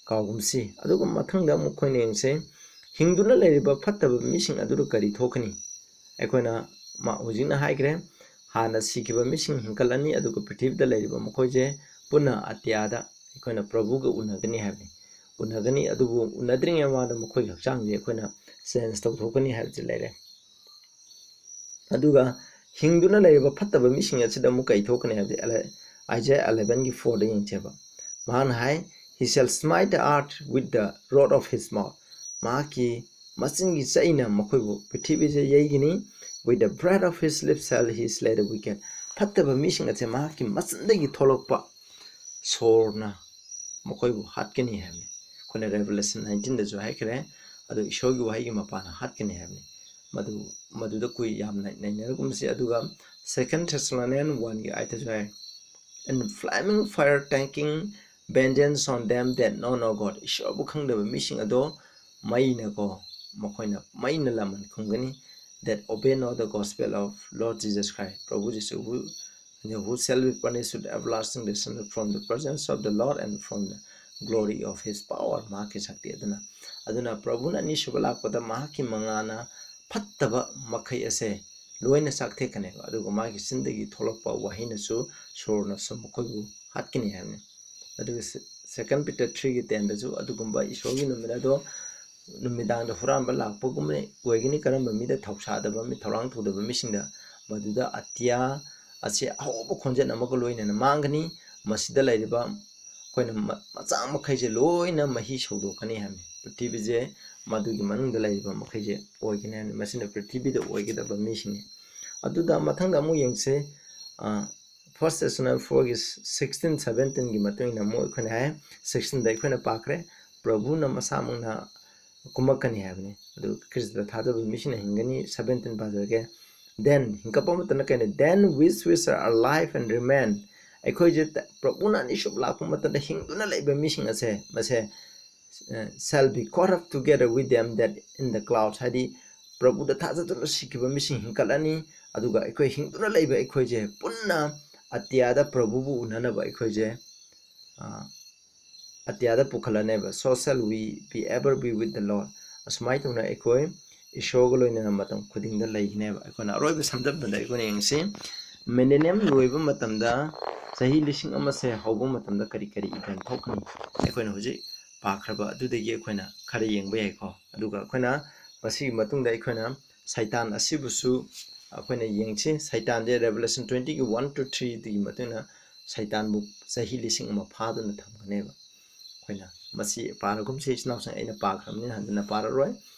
ꯀꯥꯎꯒꯨꯝꯁꯤ꯫ ꯑꯗꯨꯒ ꯃꯊꯪꯗ ꯑꯃꯨꯛ ꯑꯩꯈꯣꯏꯅ ꯌꯦꯡꯁꯦ, ꯍꯤꯡꯗꯨꯅ ꯂꯩꯔꯤꯕ ꯐꯠꯇꯕ ꯃꯤꯁꯤꯡ ꯑꯗꯨꯗ ꯀꯔꯤ ꯊꯣꯛꯀꯅꯤ? ꯑꯩꯈꯣꯏꯅ ꯃ-, ꯍꯧꯖꯤꯛꯅ ꯍꯥꯏꯈ꯭ꯔꯦ, ꯍꯥꯟꯅ ꯁꯤꯈꯤꯕ ꯃꯤꯁꯤꯡ ꯍꯤꯡꯀꯠꯂꯅꯤ, ꯑꯗꯨꯒ ꯄ꯭ꯔꯤꯊꯤꯕꯤꯗ ꯂꯩꯔꯤꯕ ꯃꯈꯣꯏꯁꯦ ꯄꯨꯟꯅ ꯑꯇꯤꯌꯥꯗ ꯑꯩꯈꯣꯏꯅ ꯄ꯭ꯔꯚꯨꯒ ꯎꯅꯒꯅꯤ ꯍꯥꯏꯕꯅꯤ꯫ ꯎꯅꯒꯅꯤ, ꯑꯗꯨꯕꯨ ꯎꯅꯗ꯭ꯔꯤꯉꯩ ꯃꯃꯥꯡꯗ ꯃꯈꯣꯏꯒꯤ ꯍꯛꯆꯥꯡꯁꯦ ꯑꯩꯈꯣꯏꯅ ꯆꯦꯟꯖ ꯇꯧꯊꯣꯛꯀꯅꯤ ꯍꯥꯏꯕꯁꯤ ꯂꯩꯔꯦ꯫ ꯑꯗꯨꯒ ꯍꯤꯡꯗꯨꯅ ꯂꯩꯔꯤꯕ ꯐꯠꯇꯕ ꯃꯤꯁꯤꯡ ꯑꯁꯤꯗ ꯑꯃꯨꯛ ꯀꯩ ꯊꯣꯛꯀꯅꯤ ꯍꯥꯏꯕꯗꯤ ꯑꯦꯂ-, ꯑꯥꯏꯖꯥꯌꯥ elevenꯒꯤ fourꯗ ꯌꯦꯡꯁꯦꯕ꯫ ꯃꯍꯥꯛꯅ ꯍꯥꯏ, "He shall smite the earth with the rod of his mouth", ꯃꯍꯥꯛꯀꯤ ꯃꯆꯤꯟꯒꯤ ꯆꯩꯅ ꯃꯈꯣꯏꯕꯨ, ꯄ꯭ꯔꯤꯊꯤꯕꯤꯁꯦ ꯌꯩꯒꯅꯤ꯫ "With the breath of his lips shall he slay the wicked", ꯐꯠꯇꯕ ꯃꯤꯁꯤꯡ ꯑꯁꯦ ꯃꯍꯥꯛꯀꯤ ꯃꯆꯤꯟꯗꯒꯤ ꯊꯣꯛꯂꯛꯄ ꯁꯣꯔꯅ ꯃꯈꯣꯏꯕꯨ ꯍꯥꯠꯀꯅꯤ ꯍꯥꯏꯕꯅꯤ꯫ ꯑꯩꯈꯣꯏꯅ Revelation nineteenꯗꯁꯨ ꯍꯥꯏꯈ꯭ꯔꯦ, ꯑꯗꯨ ꯏꯁꯣꯔꯒꯤ ꯋꯥꯍꯩꯒꯤ ꯃꯄꯥꯟꯅ ꯍꯥꯠꯀꯅꯤ ꯍꯥꯏꯕꯅꯤ꯫ ꯃꯗꯨ, ꯃꯗꯨꯗ ꯀꯨꯏ ꯌꯥꯝꯅ ꯅꯩꯅꯔꯒꯨꯝꯁꯤ꯫ ꯑꯗꯨꯒ Second Thessalonians oneꯒꯤ eightꯇꯁꯨ high, "And flaming fire taking vengeance on them that know no God", ꯏꯁꯣꯔꯕꯨ ꯈꯪꯗꯕ ꯃꯤꯁꯤꯡ ꯑꯗꯣ ꯃꯩꯅꯀꯣ, ꯃꯈꯣꯏꯅ ꯃꯩꯅ ꯂꯃꯟ ꯈꯨꯝꯒꯅꯤ, "that obey not the gospel of Lord Jesus Christ", ꯄ꯭ꯔꯚꯨ ꯖꯤꯁꯨꯕꯨ, "who shall be punished with everlasting destruction from the presence of the Lord and from the glory of his power, ꯃꯍꯥꯛꯀꯤ ꯁꯛꯇꯤ ꯑꯗꯨꯅ꯫ ꯑꯗꯨꯅ ꯄ꯭ꯔꯚꯨꯅ ꯑꯅꯤꯁꯨꯕ ꯂꯥꯛꯄꯗ ꯃꯍꯥꯛꯀꯤ ꯃꯉꯥꯅ ꯐꯠꯇꯕ ꯃꯈꯩ ꯑꯁꯦ ꯂꯣꯏꯅ ꯆꯥꯛꯊꯦꯛꯀꯅꯦꯕ, ꯑꯗꯨꯒ ꯃꯥꯒꯤ ꯆꯤꯟꯗꯒꯤ ꯊꯣꯛꯂꯛꯄ ꯋꯥꯍꯩꯅꯁꯨ ꯁꯣꯔꯅꯁꯨ ꯃꯈꯣꯏꯕꯨ ꯍꯥꯠꯀꯅꯤ ꯍꯥꯏꯕꯅꯤ꯫ ꯑꯗꯨꯒ Second Peter three ꯒꯤ ten ꯗꯁꯨ ꯑꯗꯨꯒꯨꯝꯕ ꯏꯁꯣꯔꯒꯤ ꯅꯨꯃꯤꯠ ꯑꯗꯣ ꯅꯨꯃꯤꯗꯥꯡꯗ ꯍꯨꯔꯥꯟꯕ ꯂꯥꯛꯄꯒꯨꯝꯕꯅ ꯑꯣꯏꯒꯅꯤ꯫ ꯀꯔꯝꯕ ꯃꯤꯗ? ꯊꯧꯁꯥꯗꯕ ꯃꯤ, ꯊꯧꯔꯥꯡ ꯇꯧꯗꯕ ꯃꯤꯁꯤꯡꯗ꯫ ꯃꯗꯨꯗ ꯑꯇꯤꯌꯥ ꯑꯁꯤ ꯑꯍꯧꯕ ꯈꯣꯟꯖꯦꯜ ꯑꯃꯒ ꯂꯣꯏꯅꯅ ꯃꯥꯡꯒꯅꯤ꯫ ꯃꯁꯤꯗ ꯂꯩꯔꯤꯕ ꯑꯩꯈꯣꯏꯅ ꯃ-, ꯃꯆꯥ ꯃꯈꯩꯁꯦ ꯂꯣꯏꯅ ꯃꯍꯤ ꯁꯧꯗꯣꯛꯀꯅꯤ ꯍꯥꯏꯕꯅꯤ꯫ ꯄ꯭ꯔꯤꯊꯤꯕꯤꯁꯦ ꯃꯗꯨꯒꯤ ꯃꯅꯨꯡꯗ ꯂꯩꯔꯤꯕ ꯃꯈꯩꯁꯦ ꯑꯣꯏꯒꯅꯤ ꯍꯥꯏꯕꯅꯤ꯫ ꯃꯁꯤꯅ ꯄ꯭ꯔꯤꯊꯤꯕꯤꯗ ꯑꯣꯏꯒꯗꯕ ꯃꯤꯁꯤꯡꯅꯤ꯫ ꯑꯗꯨꯗ ꯃꯊꯪꯗ ꯑꯃꯨꯛ ꯌꯦꯡꯁꯦ, ꯑ, First Thessalonians four ꯒꯤ sixteen seventeen ꯒꯤ ꯃꯇꯨꯡ ꯏꯟꯅ ꯑꯃꯨꯛ ꯑꯩꯈꯣꯏꯅ ꯍꯥꯏ, sixteen ꯗ ꯑꯩꯈꯣꯏꯅ ꯄꯥꯈ꯭ꯔꯦ, ꯄ꯭ꯔꯚꯨꯅ ꯃꯁꯥꯃꯛꯅ ꯀꯨꯝꯃꯛꯀꯅꯤ ꯍꯥꯏꯕꯅꯤ꯫ ꯑꯗꯨ ꯈ꯭ꯔꯤꯁꯇꯗ ꯊꯥꯖꯕ ꯃꯤꯁꯤꯡꯅ ꯍꯤꯡꯒꯅꯤ꯫ Seventeen ꯄꯥꯖꯔꯒꯦ꯫ Then, ꯍꯤꯡꯀꯠꯄ ꯃꯇꯝꯗ ꯀꯩꯅꯣ? Then which which are alive and remain, ꯑꯩꯈꯣꯏꯁꯦ ꯇ-, ꯄ꯭ꯔꯚꯨꯅ ꯑꯅꯤꯁꯨꯕ ꯂꯥꯛꯄ ꯃꯇꯝꯗ ꯍꯤꯡꯗꯨꯅ ꯂꯩꯕ ꯃꯤꯁꯤꯡ ꯑꯁꯦ, ꯃꯁꯦ, ꯑ, shall be caught up together with them that in the clouds, ꯍꯥꯏꯗꯤ ꯄ꯭ꯔꯚꯨꯗ ꯊꯥꯖꯗꯨꯅ ꯁꯤꯈꯤꯕ ꯃꯤꯁꯤꯡ ꯍꯤꯡꯀꯠꯂꯅꯤ, ꯑꯗꯨꯒ ꯑꯩꯈꯣꯏ ꯍꯤꯡꯗꯨꯅ ꯂꯩꯕ ꯑꯩꯈꯣꯏꯁꯦ ꯄꯨꯟꯅ ꯑꯇꯤꯌꯥꯗ ꯄ꯭ꯔꯚꯨꯕꯨ ꯎꯅꯅꯕ ꯑꯩꯈꯣꯏꯁꯦ, ꯑ, ꯑꯇꯤꯌꯥꯗ ꯄꯨꯈꯠꯂꯅꯦꯕ꯫ So shall we be ever be with the Lord. ꯑꯁꯨꯃꯥꯏꯅ ꯇꯧꯅ ꯑꯩꯈꯣꯏ ꯏꯁꯣꯔꯒ ꯂꯣꯏꯅꯅ ꯃꯇꯝ ꯈꯨꯗꯤꯡꯗ ꯂꯩꯒꯅꯦꯕ꯫ ꯑꯩꯈꯣꯏꯅ ꯑꯔꯣꯏꯕ ꯁꯝꯖꯟꯕꯗ ꯑꯩꯈꯣꯏꯅ ꯌꯦꯡꯁꯤ, millennium ꯂꯣꯏꯕ ꯃꯇꯝꯗ, ꯆꯍꯤ ꯂꯤꯁꯤꯡ ꯑꯃꯁꯦ ꯍꯧꯕ ꯃꯇꯝꯗ ꯀꯔꯤ ꯀꯔꯤ event ꯊꯣꯛꯀꯅꯤ? ꯑꯩꯈꯣꯏꯅ ꯍꯧꯖꯤꯛ ꯄꯥꯈ꯭ꯔꯕ ꯑꯗꯨꯗꯒꯤ ꯑꯩꯈꯣꯏꯅ ꯈꯔ ꯌꯦꯡꯕ ꯌꯥꯏꯀꯣ꯫ ꯑꯗꯨꯒ ꯑꯩꯈꯣꯏꯅ ꯃꯁꯤꯒꯤ ꯃꯇꯨꯡꯗ ꯑꯩꯈꯣꯏꯅ ꯁꯩꯇꯥꯟ ꯑꯁꯤꯕꯨꯁꯨ ꯑꯩꯈꯣꯏꯅ ꯌꯦꯡꯁꯤ꯫ ꯁꯩꯇꯥꯟꯁꯦ Revelation twenty ꯒꯤ one to three ꯗꯒꯤ ꯃꯇꯨꯡ ꯏꯟꯅ ꯁꯩꯇꯥꯟꯕꯨ ꯆꯍꯤ ꯂꯤꯁꯤꯡ ꯑꯃ ꯐꯥꯗꯨꯅ ꯊꯝꯒꯅꯦꯕ꯫ ꯑꯩꯈꯣꯏꯅ ꯃꯁꯤ ꯄꯥꯔꯒꯨꯝꯁꯤ, ꯏꯆꯤꯟ ꯏꯅꯥꯎꯁꯤꯡ, ꯑꯩꯅ ꯄꯥꯈ꯭ꯔꯕꯅꯤꯅ ꯍꯟꯖꯤꯟꯅ ꯄꯥꯔꯔꯣꯏ꯫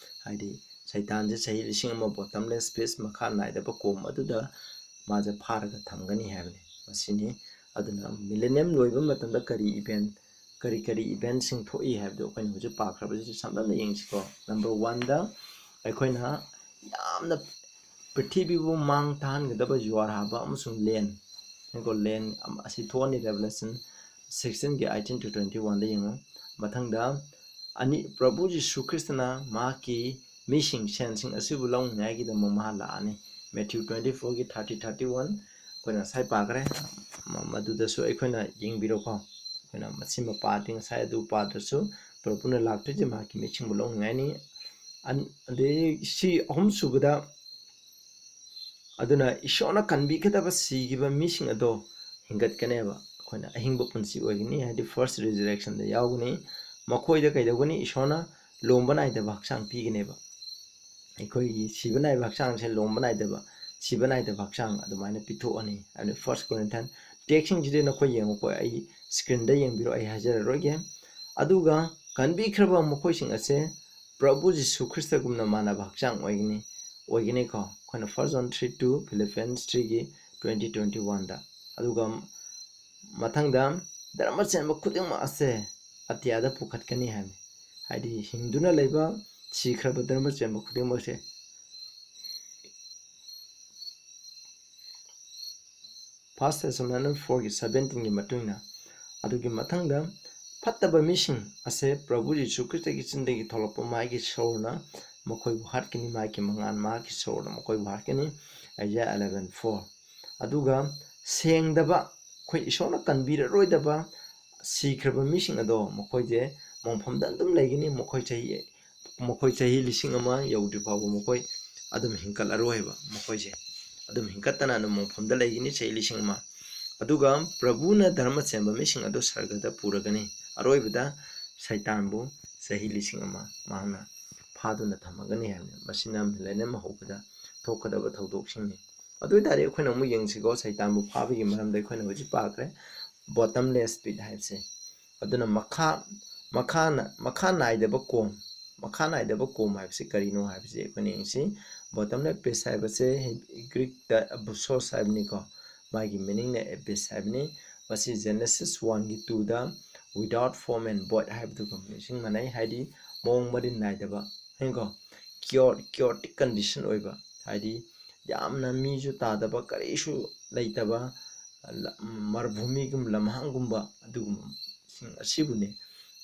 ꯍꯥꯏꯗꯤ ꯁꯩꯇꯥꯟꯁꯦ ꯆꯍꯤ ꯂꯤꯁꯤꯡ ꯑꯃ bottomless pit, ꯃꯈꯥ ꯅꯥꯏꯗꯕ ꯀꯣꯝ ꯑꯗꯨꯗ ꯃꯥꯁꯦ ꯐꯥꯔꯒ ꯊꯝꯒꯅꯤ ꯍꯥꯏꯕꯅꯤ꯫ ꯃꯁꯤꯅꯤ꯫ ꯑꯗꯨꯅ millennium ꯂꯣꯏꯕ ꯃꯇꯝꯗ ꯀꯔꯤ event, ꯀꯔꯤ ꯀꯔꯤ eventꯁꯤꯡ ꯊꯣꯛꯏ ꯍꯥꯏꯕꯗꯨ ꯑꯩꯈꯣꯏꯅ ꯍꯧꯖꯤꯛ ꯄꯥꯈ꯭ꯔꯕꯁꯤꯁꯨ ꯁꯝꯂꯞꯅ ꯌꯦꯡꯁꯤꯀꯣ꯫ Number one ꯗ ꯑꯩꯈꯣꯏꯅ ꯌꯥꯝꯅ ꯄ꯭ꯔꯤꯊꯤꯕꯤꯕꯨ ꯃꯥꯡ ꯊꯥꯍꯟꯒꯗꯕ ꯖꯨꯋꯥꯔ ꯍꯥꯕ ꯑꯃꯁꯨꯡ ꯂꯦꯟ, ꯀꯣ, ꯂꯦꯟ ꯑꯁꯤ ꯊꯣꯛꯑꯅꯤ꯫ Revelation sixteen ꯒꯤ eighteen to twenty one ꯗ ꯌꯦꯡꯉꯨ꯫ ꯃꯊꯪꯗ ꯑꯅꯤ, ꯄ꯭ꯔꯚꯨ ꯖꯤꯁꯨ ꯈ꯭ꯔꯤꯁꯇꯅ ꯃꯍꯥꯛꯀꯤ ꯃꯤꯁꯤꯡ, ꯁꯦꯟꯁꯤꯡ ꯑꯁꯤꯕꯨ ꯂꯧꯅꯤꯡꯉꯥꯏꯒꯤꯗꯃꯛ ꯃꯍꯥꯛ ꯂꯥꯛꯑꯅꯤ꯫ Matthew twenty four ꯒꯤ thirty, thirty one ꯑꯩꯈꯣꯏꯅ ꯉꯁꯥꯏ ꯄꯥꯈ꯭ꯔꯦ, ꯃ-, ꯃꯗꯨꯗꯁꯨ ꯑꯩꯈꯣꯏꯅ ꯌꯦꯡꯕꯤꯔꯣꯀꯣ꯫ ꯑꯩꯈꯣꯏꯅ ꯃꯁꯤ ꯃꯄꯥꯗꯤ ꯉꯁꯥꯏ ꯑꯗꯨ ꯄꯥꯗ꯭ꯔꯁꯨ ꯄ꯭ꯔꯚꯨꯅ ꯂꯥꯛꯇꯣꯏꯁꯦ ꯃꯍꯥꯛꯀꯤ ꯃꯤꯠꯁꯤꯡꯕꯨ ꯂꯧꯅꯤꯡꯉꯥꯏꯅꯤ꯫ ꯑꯟ-, ꯑꯗꯩ ꯁꯤ ꯑꯍꯨꯝꯁꯨꯕꯗ, ꯑꯗꯨꯅ ꯏꯁꯣꯔꯅ ꯀꯟꯕꯤꯒꯗꯕ ꯁꯤꯈꯤꯕ ꯃꯤꯁꯤꯡ ꯑꯗꯣ ꯍꯤꯡꯒꯠꯀꯅꯦꯕ꯫ ꯑꯩꯈꯣꯏꯅ ꯑꯍꯤꯡꯕ ꯄꯨꯟꯁꯤ ꯑꯣꯏꯒꯅꯤ, ꯍꯥꯏꯗꯤ first resurrectionꯗ ꯌꯥꯎꯒꯅꯤ꯫ ꯃꯈꯣꯏꯗ ꯀꯩꯗꯧꯒꯅꯤ? ꯏꯁꯣꯔꯅ ꯂꯣꯝꯕ ꯅꯥꯏꯗꯕ ꯍꯛꯆꯥꯡ ꯄꯤꯒꯅꯦꯕ꯫ ꯑꯩꯈꯣꯏꯒꯤ ꯁꯤꯕ ꯅꯥꯏꯕ ꯍꯛꯆꯥꯡꯁꯦ ꯂꯣꯝꯕ ꯅꯥꯏꯗꯕ, ꯁꯤꯕ ꯅꯥꯏꯗꯕ ꯍꯛꯆꯥꯡ ꯑꯗꯨꯃꯥꯏꯅ ꯄꯤꯊꯣꯛꯑꯅꯤ꯫ ꯑꯗꯨ First Corinthian textꯁꯤꯡꯁꯤꯗꯤ ꯅꯈꯣꯏ ꯌꯦꯡꯉꯨꯀꯣ, ꯑꯩ screenꯗ ꯌꯦꯡꯕꯤꯔꯣ, ꯑꯩ ꯍꯥꯏꯖꯔꯔꯣꯏꯒꯦ꯫ ꯑꯗꯨꯒ ꯀꯟꯕꯤꯈ꯭ꯔꯕ ꯃꯈꯣꯏꯁꯤꯡ ꯑꯁꯦ ꯄ꯭ꯔꯚꯨ ꯖꯤꯁꯨ ꯈ꯭ꯔꯤꯁꯇꯒꯨꯝꯅ ꯃꯥꯟꯅꯕ ꯍꯛꯆꯥꯡ ꯑꯣꯏꯒꯅꯤ, ꯑꯣꯏꯒꯅꯤꯀꯣ꯫ ꯑꯩꯈꯣꯏꯅ First John three two, Philippians threeꯒꯤ twenty, twenty oneꯗ꯫ ꯑꯗꯨꯒ ꯃꯊꯪꯗ ꯙꯔꯃ ꯆꯦꯟꯕ ꯈꯨꯗꯤꯡꯃꯛ ꯑꯁꯦ ꯑꯇꯤꯌꯥꯗ ꯄꯨꯈꯠꯀꯅꯤ ꯍꯥꯏꯕꯅꯤ꯫ ꯍꯥꯏꯗꯤ ꯍꯤꯡꯗꯨꯅ ꯂꯩꯕ, ꯁꯤꯈ꯭ꯔꯕ ꯙꯔꯃ ꯆꯦꯟꯕ ꯈꯨꯗꯤꯡꯃꯛꯁꯦ First Thessalonians fourꯒꯤ seventeenꯒꯤ ꯃꯇꯨꯡ ꯏꯟꯅ꯫ ꯑꯗꯨꯒꯤ ꯃꯊꯪꯗ ꯐꯠꯇꯕ ꯃꯤꯁꯤꯡ ꯑꯁꯦ ꯄ꯭ꯔꯚꯨ ꯖꯤꯁꯨ ꯈ꯭ꯔꯤꯁꯇꯒꯤ ꯆꯤꯟꯗꯒꯤ ꯊꯣꯛꯂꯛꯄ ꯃꯥꯒꯤ ꯁꯣꯔꯅ ꯃꯈꯣꯏꯕꯨ ꯍꯥꯠꯀꯅꯤ, ꯃꯥꯒꯤ ꯃꯉꯥꯜ, ꯃꯍꯥꯛꯀꯤ ꯁꯣꯔꯅ ꯃꯈꯣꯏꯕꯨ ꯍꯥꯠꯀꯅꯤ꯫ Isaiah eleven four꯫ ꯑꯗꯨꯒ ꯁꯦꯡꯗꯕ, ꯑꯩꯈꯣꯏ ꯏꯁꯣꯔꯅ ꯀꯟꯕꯤꯔꯔꯣꯏꯗꯕ ꯁꯤꯈ꯭ꯔꯕ ꯃꯤꯁꯤꯡ ꯑꯗꯣ ꯃꯈꯣꯏꯁꯦ ꯃꯣꯡꯐꯝꯗ ꯑꯗꯨꯝ ꯂꯩꯒꯅꯤ꯫ ꯃꯈꯣꯏ ꯆꯍꯤ, ꯃꯈꯣꯏ ꯆꯍꯤ ꯂꯤꯁꯤꯡ ꯑꯃ ꯌꯧꯗ꯭ꯔꯤ ꯐꯥꯎꯕ ꯃꯈꯣꯏ ꯑꯗꯨꯝ ꯍꯤꯡꯀꯠꯂꯔꯣꯏꯕ꯫ ꯃꯈꯣꯏꯁꯦ ꯑꯗꯨꯝ ꯍꯤꯡꯀꯠꯇꯅ ꯑꯗꯨꯝ ꯃꯣꯡꯐꯝꯗ ꯂꯩꯒꯅꯤ ꯆꯍꯤ ꯂꯤꯁꯤꯡ ꯑꯃ꯫ ꯑꯗꯨꯒ ꯄ꯭ꯔꯚꯨꯅ ꯙꯔꯃ ꯆꯦꯟꯕ ꯃꯤꯁꯤꯡ ꯑꯗꯨ ꯁꯔꯒꯗ ꯄꯨꯔꯒꯅꯤ꯫ ꯑꯔꯣꯏꯕꯗ ꯁꯩꯇꯥꯟꯕꯨ ꯆꯍꯤ ꯂꯤꯁꯤꯡ ꯑꯃ ꯃꯍꯥꯛꯅ ꯐꯥꯗꯨꯅ ꯊꯝꯃꯒꯅꯤ ꯍꯥꯏꯕꯅꯤ꯫ ꯃꯁꯤꯅ ꯃꯤꯂꯦꯅꯤꯌꯝ ꯍꯧꯕꯗ ꯊꯣꯛꯀꯗꯕ ꯊꯧꯗꯣꯛꯁꯤꯡꯅꯤ꯫ ꯑꯗꯨ ꯑꯣꯏ ꯇꯥꯔꯗꯤ ꯑꯩꯈꯣꯏꯅ ꯑꯃꯨꯛ ꯌꯦꯡꯁꯤꯀꯣ, ꯁꯩꯇꯥꯟꯕꯨ ꯐꯥꯕꯒꯤ ꯃꯔꯝꯗ ꯑꯩꯈꯣꯏꯅ ꯍꯧꯖꯤꯛ ꯄꯥꯈ꯭ꯔꯦ, bottomless pit ꯍꯥꯏꯕꯁꯦ꯫ ꯑꯗꯨꯅ ꯃꯈꯥ, ꯃꯈꯥꯅ, ꯃꯈꯥ ꯅꯥꯏꯗꯕ ꯀꯣꯝ, ꯃꯈꯥ ꯅꯥꯏꯗꯕ ꯀꯣꯝ ꯍꯥꯏꯕꯁꯤ ꯀꯔꯤꯅꯣ ꯍꯥꯏꯕꯁꯤ ꯑꯩꯈꯣꯏꯅ ꯌꯦꯡꯁꯤ꯫ Bottomless pit ꯍꯥꯏꯕꯁꯦ ꯒ꯭ꯔꯤꯛꯇ ꯑꯕꯨꯁꯣꯁ ꯍꯥꯏꯕꯅꯤꯀꯣ, ꯃꯥꯒꯤ meaningꯅ abyss ꯍꯥꯏꯕꯅꯤ꯫ ꯃꯁꯤ Genesis oneꯒꯤ twoꯗ without form and void ꯍꯥꯏꯕꯗꯨꯒ ꯃꯤꯁꯤꯡ ꯃꯥꯟꯅꯩ, ꯍꯥꯏꯗꯤ ꯃꯑꯣꯡ ꯃꯔꯤꯟ ꯅꯥꯏꯗꯕ, ꯍꯥꯏꯀꯣ, chaotic condition ꯑꯣꯏꯕ, ꯍꯥꯏꯗꯤ ꯌꯥꯝꯅ ꯃꯤꯁꯨ ꯇꯥꯗꯕ, ꯀꯔꯤꯁꯨ ꯂꯩꯇꯕ, ꯂ-, ꯃꯔꯨꯚꯨꯃꯤꯒꯨꯝꯕ, ꯂꯝꯍꯥꯡꯒꯨꯝꯕ ꯑꯗꯨꯒꯨꯝꯕꯁꯤꯡ ꯑꯁꯤꯕꯨꯅꯤ꯫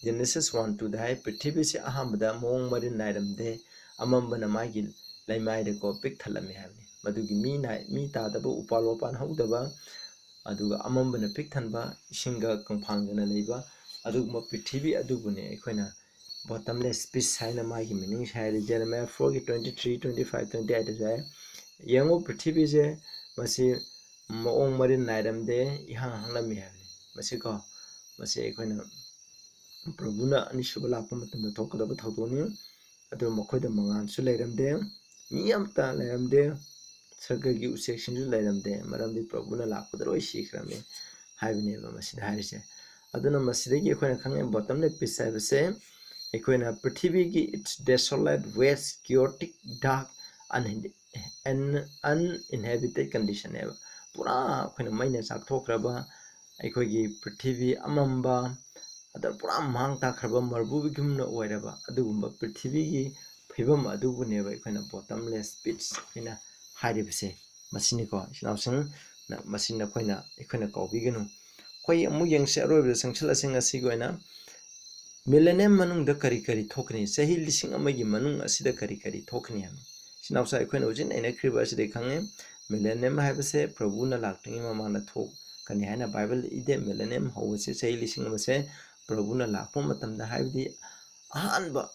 Genesis one twoꯗ ꯍꯥꯏ, ꯄ꯭ꯔꯤꯊꯤꯕꯤꯁꯤ ꯑꯍꯥꯟꯕꯗ ꯃꯑꯣꯡ ꯃꯔꯤꯟ ꯅꯥꯏꯔꯝꯗꯦ, ꯑꯃꯝꯕꯅ ꯃꯥꯒꯤ ꯂꯩꯃꯥꯏꯗꯀꯣ ꯄꯤꯛ ꯊꯜꯂꯝꯃꯤ ꯍꯥꯏꯕꯅꯤ꯫ ꯃꯗꯨꯒꯤ ꯃꯤ ꯅꯥꯏ-, ꯃꯤ ꯇꯥꯗꯕ, ꯎꯄꯥꯜ ꯋꯥꯄꯥꯜ ꯍꯧꯗꯕ, ꯑꯗꯨꯒ ꯑꯃꯝꯕꯅ ꯄꯤꯛ ꯊꯟꯕ, ꯏꯁꯤꯡꯒ ꯀꯪꯐꯥꯟꯒꯅ ꯂꯩꯕ ꯑꯗꯨꯒꯨꯝꯕ ꯄ꯭ꯔꯤꯊꯤꯕꯤ ꯑꯗꯨꯕꯨꯅꯦ ꯑꯩꯈꯣꯏꯅ bottomless pits ꯍꯥꯏꯅ ꯃꯥꯒꯤ meaning ꯁꯦ ꯍꯥꯏꯔꯤ꯫ Jeremiah four ꯒꯤ twenty three, twenty five, twenty eight ꯇꯁꯨ ꯍꯥꯏ꯫ ꯌꯦꯡꯉꯨ, ꯄ꯭ꯔꯤꯊꯤꯕꯤꯁꯦ ꯃꯁꯤ ꯃꯑꯣꯡ ꯃꯔꯤꯟ ꯅꯥꯏꯔꯝꯗꯦ, ꯏꯍꯥꯡ ꯍꯥꯡꯂꯝꯃꯤ ꯍꯥꯏꯕꯅꯤ꯫ ꯃꯁꯤꯀꯣ, ꯃꯁꯤ ꯑꯩꯈꯣꯏꯅ ꯄ꯭ꯔꯚꯨꯅ ꯑꯅꯤꯁꯨꯕ ꯂꯥꯛꯄ ꯃꯇꯝꯗ ꯊꯣꯛꯀꯗꯕ ꯊꯧꯗꯣꯛꯅꯤ꯫ ꯑꯗꯨ ꯃꯈꯣꯏꯗ ꯃꯉꯥꯜꯁꯨ ꯂꯩꯔꯝꯗꯦ, ꯃꯤ ꯑꯃꯠꯇ ꯂꯩꯔꯝꯗꯦ, ꯁꯔꯒꯒꯤ ꯎꯆꯦꯛꯁꯤꯡꯁꯨ ꯂꯩꯔꯝꯗꯦ, ꯃꯔꯝꯗꯤ ꯄ꯭ꯔꯚꯨꯅ ꯂꯥꯛꯄꯗ ꯂꯣꯏ ꯁꯤꯈ꯭ꯔꯝꯃꯤ ꯍꯥꯏꯕꯅꯦꯕ ꯃꯁꯤꯗ ꯍꯥꯏꯔꯤꯁꯦ꯫ ꯑꯗꯨꯅ ꯃꯁꯤꯗꯒꯤ ꯑꯩꯈꯣꯏꯅ ꯈꯪꯉꯦ, bottomless pits ꯍꯥꯏꯕꯁꯦ ꯑꯩꯈꯣꯏꯅ ꯄ꯭ꯔꯤꯊꯤꯕꯤꯒꯤ it's desolate, waste, chaotic, dark, un-, and uninhabited condition ꯅꯦꯕ꯫ ꯄꯨꯔꯥ ꯑꯩꯈꯣꯏꯅ ꯃꯩꯅ ꯆꯥꯛꯊꯣꯛꯈ꯭ꯔꯕ ꯑꯩꯈꯣꯏꯒꯤ ꯄ꯭ꯔꯤꯊꯤꯕꯤ ꯑꯃꯝꯕ, ꯑꯗ ꯄꯨꯔꯥ ꯃꯥꯡ ꯇꯥꯛꯈ꯭ꯔꯕ ꯃꯔꯚꯨꯃꯤꯒꯨꯝꯅ ꯑꯣꯏꯔꯕ ꯑꯗꯨꯒꯨꯝꯕ ꯄ꯭ꯔꯤꯊꯤꯕꯤꯒꯤ ꯐꯤꯕꯝ ꯑꯗꯨꯕꯨꯅꯦꯕ ꯑꯩꯈꯣꯏꯅ bottomless pits ꯍꯥꯏꯅ ꯍꯥꯏꯔꯤꯕꯁꯦ꯫ ꯃꯁꯤꯅꯤꯀꯣ, ꯏꯆꯤꯟ ꯏꯅꯥꯎꯁꯤꯡ, ꯅ-, ꯃꯁꯤ ꯅꯈꯣꯏꯅ, ꯑꯩꯈꯣꯏꯅ ꯀꯥꯎꯕꯤꯒꯅꯨ꯫ ꯑꯩꯈꯣꯏ ꯑꯃꯨꯛ ꯌꯦꯡꯁꯤ, ꯑꯔꯣꯏꯕꯗ ꯆꯪꯁꯤꯜꯂꯁꯤ ꯉꯁꯤꯒꯤ ꯑꯣꯏꯅ꯫ Millennium ꯃꯅꯨꯡꯗ ꯀꯔꯤ ꯀꯔꯤ ꯊꯣꯛꯀꯅꯤ? ꯆꯍꯤ ꯂꯤꯁꯤꯡ ꯑꯃꯒꯤ ꯃꯅꯨꯡ ꯑꯁꯤꯗ ꯀꯔꯤ ꯀꯔꯤ ꯊꯣꯛꯀꯅꯤ ꯍꯥꯏꯕꯅꯤ꯫ ꯏꯆꯤꯟ ꯏꯅꯥꯎꯁꯥ, ꯑꯩꯈꯣꯏꯅ ꯍꯧꯖꯤꯛ ꯅꯩꯅꯈ꯭ꯔꯤꯕ ꯑꯁꯤꯗꯒꯤ ꯈꯪꯉꯦ, Millennium ꯍꯥꯏꯕꯁꯦ ꯄ꯭ꯔꯚꯨꯅ ꯂꯥꯛꯇ꯭ꯔꯤꯉꯩ ꯃꯃꯥꯡꯗ ꯊꯣꯛꯀꯅꯤ ꯍꯥꯏꯅ ꯕꯥꯏꯕꯜꯗ ꯏꯗꯦ꯫ Millennium ꯍꯧꯕꯁꯦ, ꯆꯍꯤ ꯂꯤꯁꯤꯡ ꯑꯃꯁꯦ ꯄ꯭ꯔꯚꯨꯅ ꯂꯥꯛꯄ ꯃꯇꯝꯗ, ꯍꯥꯏꯕꯗꯤ ꯑꯍꯥꯟꯕ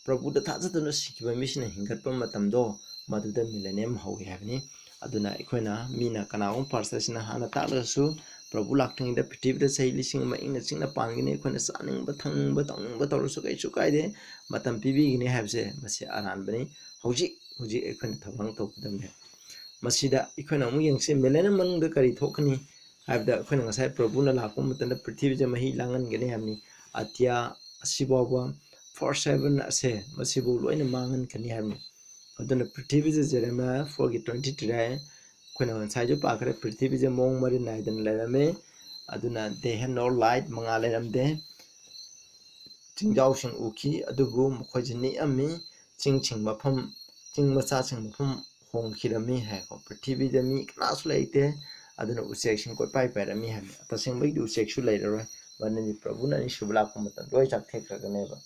ꯄ꯭ꯔꯚꯨꯗ ꯊꯥꯖꯗꯨꯅ ꯁꯤꯈꯤꯕ ꯃꯤꯁꯤꯡꯅ ꯍꯤꯡꯒꯠꯄ ꯃꯇꯝꯗꯣ, ꯃꯗꯨꯗ Millennium ꯍꯧꯏ ꯍꯥꯏꯕꯅꯤ꯫ ꯑꯗꯨꯅ ꯑꯩꯈꯣꯏꯅ, ꯃꯤꯅ ꯀꯅꯥꯒꯨꯝꯕ ꯄꯥꯁꯇꯔꯁꯤꯅ ꯍꯥꯟꯅ ꯇꯥꯛꯂꯁꯨ, ꯄ꯭ꯔꯚꯨ ꯂꯥꯛꯇ꯭ꯔꯤꯉꯩꯗ ꯄ꯭ꯔꯤꯊꯤꯕꯤꯗ ꯆꯍꯤ ꯂꯤꯁꯤꯡ ꯑꯃ ꯏꯪꯅ ꯆꯤꯛꯅ ꯄꯥꯟꯒꯅꯤ, ꯑꯩꯈꯣꯏꯅ ꯆꯥꯅꯤꯡꯕ, ꯊꯛꯅꯤꯡꯕ, ꯇꯧꯅꯤꯡꯕ ꯇꯧꯔꯁꯨ ꯀꯩꯁꯨ ꯀꯥꯏꯗꯦ, ꯃꯇꯝ ꯄꯤꯕꯤꯒꯅꯤ ꯍꯥꯏꯕꯁꯦ, ꯃꯁꯤ ꯑꯔꯥꯟꯕꯅꯤ꯫ ꯍꯧꯖꯤꯛ ꯍꯧꯖꯤꯛ ꯑꯩꯈꯣꯏꯅ ꯊꯧꯔꯥꯡ ꯇꯧꯒꯗꯕꯅꯤ꯫ ꯃꯁꯤꯗ ꯑꯩꯈꯣꯏꯅ ꯑꯃꯨꯛ ꯌꯦꯡꯁꯤ, Millennium ꯃꯅꯨꯡꯗ ꯀꯔꯤ ꯊꯣꯛꯀꯅꯤ ꯍꯥꯏꯕꯗ, ꯑꯩꯈꯣꯏꯅ ꯉꯁꯥꯏ ꯄ꯭ꯔꯚꯨꯅ ꯂꯥꯛꯄ ꯃꯇꯝꯗ ꯄ꯭ꯔꯤꯊꯤꯕꯤꯁꯦ ꯃꯍꯤ ꯂꯥꯡꯍꯟꯒꯅꯤ ꯍꯥꯏꯕꯅꯤ꯫ ꯑꯇꯤꯌꯥ ꯑꯁꯤꯐꯥꯎꯕ, four seven ꯑꯁꯦ, ꯃꯁꯤꯕꯨ ꯂꯣꯏꯅ ꯃꯥꯡꯍꯟꯒꯅꯤ ꯍꯥꯏꯕꯅꯤ꯫ ꯑꯗꯨꯅ ꯄ꯭ꯔꯤꯊꯤꯕꯤꯁꯦ Jeremiah four ꯒꯤ twenty three ꯍꯥꯏ, ꯑꯩꯈꯣꯏꯅ ꯉꯁꯥꯏꯁꯨ ꯄꯥꯈ꯭ꯔꯦ, ꯄ꯭ꯔꯤꯊꯤꯕꯤꯁꯦ ꯃꯑꯣꯡ ꯃꯔꯤꯟ ꯅꯥꯏꯗꯅ ꯂꯩꯔꯝꯃꯤ꯫ ꯑꯗꯨꯅ they had no light, ꯃꯉꯥꯜ ꯂꯩꯔꯝꯗꯦ꯫ ꯆꯤꯡꯖꯥꯎꯁꯤꯡ ꯎꯈꯤ, ꯑꯗꯨꯕꯨ ꯃꯈꯣꯏꯁꯦ ꯅꯤꯛꯑꯝꯃꯤ꯫ ꯆꯤꯡꯁꯤꯡ ꯃꯐꯝ, ꯆꯤꯡ ꯃꯆꯥꯁꯤꯡ ꯃꯐꯝ ꯍꯣꯡꯈꯤꯔꯝꯃꯤ ꯍꯥꯏꯀꯣ꯫ ꯄ꯭ꯔꯤꯊꯤꯕꯤꯗ ꯃꯤ ꯀꯅꯥꯁꯨ ꯂꯩꯇꯦ, ꯑꯗꯨꯅ ꯎꯆꯦꯛꯁꯤꯡ ꯀꯣꯏꯄꯥꯏ ꯄꯥꯏꯔꯝꯃꯤ ꯍꯥꯏꯕꯅꯤ꯫ ꯇꯁꯦꯡꯕꯒꯤꯗꯤ ꯎꯆꯦꯛꯁꯨ ꯂꯩꯔꯔꯣꯏ, ꯃꯔꯝꯗꯤ ꯄ꯭ꯔꯚꯨꯅ ꯑꯅꯤꯁꯨꯕ ꯂꯥꯛꯄ ꯃꯇꯝꯗ ꯂꯣꯏ ꯆꯥꯛꯊꯦꯛꯈ꯭ꯔꯒꯅꯦꯕ꯫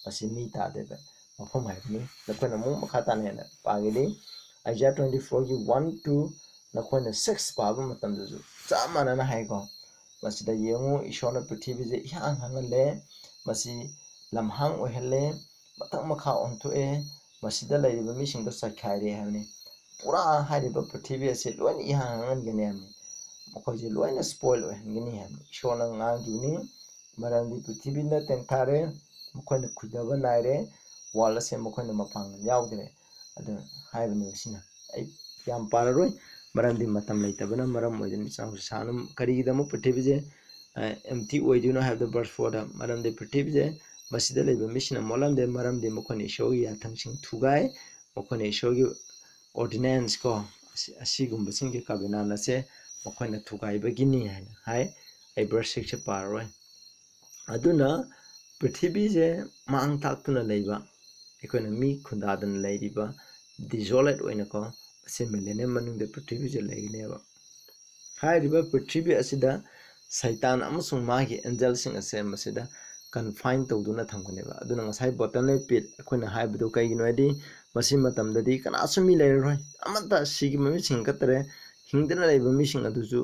ꯃꯁꯤ ꯃꯤ ꯇꯥꯗꯦꯕ ꯃꯐꯝ ꯍꯥꯏꯕꯅꯤ꯫ ꯅꯈꯣꯏꯅ ꯑꯃꯨꯛ ꯃꯈꯥ ꯇꯥꯅ ꯍꯦꯟꯅ ꯄꯥꯒꯦꯗꯤ, Isaiah twenty four ꯒꯤ one to ꯅꯈꯣꯏꯅ ꯁꯤꯛꯁ ꯄꯥꯕ ꯃꯇꯝꯗꯁꯨ ꯆꯞ ꯃꯥꯟꯅꯅ ꯍꯥꯏꯀꯣ꯫ ꯃꯁꯤꯗ ꯌꯦꯡꯉꯨ, ꯏꯁꯣꯔꯅ ꯄ꯭ꯔꯤꯊꯤꯕꯤꯁꯦ ꯏꯍꯥꯡ ꯍꯥꯡꯍꯜꯂꯦ, ꯃꯁꯤ ꯂꯝꯍꯥꯡ ꯑꯣꯏꯍꯜꯂꯦ, ꯃꯊꯛ ꯃꯈꯥ ꯑꯣꯟꯊꯣꯛꯑꯦ, ꯃꯁꯤꯗ ꯂꯩꯔꯤꯕ ꯃꯤꯁꯤꯡꯗꯣ ꯆꯠꯈꯥꯏꯔꯦ ꯍꯥꯏꯕꯅꯤ꯫ ꯄꯨꯔꯥ ꯍꯥꯏꯔꯤꯕ ꯄ꯭ꯔꯤꯊꯤꯕꯤ ꯑꯁꯤ ꯂꯣꯏꯅ ꯏꯍꯥꯡ ꯍꯥꯡꯍꯟꯒꯅꯤ ꯍꯥꯏꯕꯅꯤ꯫ ꯃꯈꯣꯏꯁꯦ ꯂꯣꯏꯅ ꯁ꯭ꯄꯣꯏꯜ ꯑꯣꯏꯍꯟꯒꯅꯤ ꯍꯥꯏꯕꯅꯤ꯫ ꯏꯁꯣꯔꯅ ꯉꯥꯡꯈꯤꯕꯅꯤ, ꯃꯔꯝꯗꯤ ꯄ꯭ꯔꯤꯊꯤꯕꯤꯅ ꯇꯦꯡꯊꯥꯔꯦ, ꯃꯈꯣꯏꯅ ꯈꯨꯏꯗꯕ ꯅꯥꯏꯔꯦ, ꯋꯥꯔꯜ ꯑꯁꯦ ꯃꯈꯣꯏꯅ ꯃꯄꯥꯡꯒꯜ ꯌꯥꯎꯗ꯭ꯔꯦ꯫ ꯑꯗꯨ ꯍꯥꯏꯕꯅꯦꯕ ꯁꯤꯅ꯫ ꯑꯩ ꯌꯥꯝ ꯄꯥꯔꯔꯣꯏ, ꯃꯔꯝꯗꯤ ꯃꯇꯝ ꯂꯩꯇꯕꯅ ꯃꯔꯝ ꯑꯣꯏꯗꯨꯅ ꯏꯆꯥꯎꯁꯨ ꯁꯥꯅ ꯀꯔꯤꯒꯤꯗꯃꯛ ꯄ꯭ꯔꯤꯊꯤꯕꯤꯁꯦ ꯑꯦꯝꯇꯤ ꯑꯣꯏꯗꯣꯏꯅꯣ ꯍꯥꯏꯕꯗ verse fourꯗ, ꯃꯔꯝꯗꯤ ꯄ꯭ꯔꯤꯊꯤꯕꯤꯁꯦ ꯃꯁꯤꯗ ꯂꯩꯕ ꯃꯤꯁꯤꯡꯅ ꯃꯣꯠꯂꯝꯗꯦ, ꯃꯔꯝꯗꯤ ꯃꯈꯣꯏꯅ ꯏꯁꯣꯔꯒꯤ ꯌꯥꯊꯪꯁꯤꯡ ꯊꯨꯒꯥꯏ, ꯃꯈꯣꯏꯅ ꯏꯁꯣꯔꯒꯤ ordinance ꯀꯣ, ꯑꯁꯤ-, ꯑꯁꯤꯒꯨꯝꯕꯁꯤꯡꯒꯤ covenant ꯑꯁꯦ ꯃꯈꯣꯏꯅ ꯊꯨꯒꯥꯏꯕꯒꯤꯅꯤ ꯍꯥꯏꯅ ꯍꯥꯏ꯫ ꯑꯩ verse sixꯁꯦ ꯄꯥꯔꯔꯣꯏ꯫ ꯑꯗꯨꯅ ꯄ꯭ꯔꯤꯊꯤꯕꯤꯁꯦ ꯃꯥꯡ ꯊꯥꯛꯇꯨꯅ ꯂꯩꯕ, ꯑꯩꯈꯣꯏꯅ ꯃꯤ ꯈꯨꯟꯗꯥꯗꯅ ꯂꯩꯔꯤꯕ, desolate ꯑꯣꯏꯅꯀꯣ, ꯑꯁꯤ millennium ꯃꯅꯨꯡꯗ ꯄ꯭ꯔꯤꯊꯤꯕꯤꯁꯦ ꯂꯩꯒꯅꯦꯕ꯫ ꯍꯥꯏꯔꯤꯕ ꯄ꯭ꯔꯤꯊꯤꯕꯤ ꯑꯁꯤꯗ ꯁꯩꯇꯥꯟ ꯑꯃꯁꯨꯡ ꯃꯥꯒꯤ ꯑꯦꯟꯖꯦꯜꯁꯤꯡ ꯑꯁꯦ ꯃꯁꯤꯗ confine ꯇꯧꯗꯨꯅ ꯊꯝꯒꯅꯦꯕ꯫ ꯑꯗꯨꯅ ꯉꯁꯥꯏ bottomless pit ꯑꯩꯈꯣꯏꯅ ꯍꯥꯏꯕꯗꯨ ꯀꯩꯒꯤꯅꯣ ꯍꯥꯏꯗꯤ, ꯃꯁꯤ ꯃꯇꯝꯗꯗꯤ ꯀꯅꯥꯁꯨ ꯃꯤ ꯂꯩꯔꯔꯣꯏ, ꯑꯃꯠꯇ ꯁꯤꯈꯤꯕ ꯃꯤꯁꯤꯡ ꯈꯛꯇꯔꯦ, ꯍꯤꯡꯗꯨꯅ ꯂꯩꯕ ꯃꯤꯁꯤꯡ ꯑꯗꯨꯁꯨ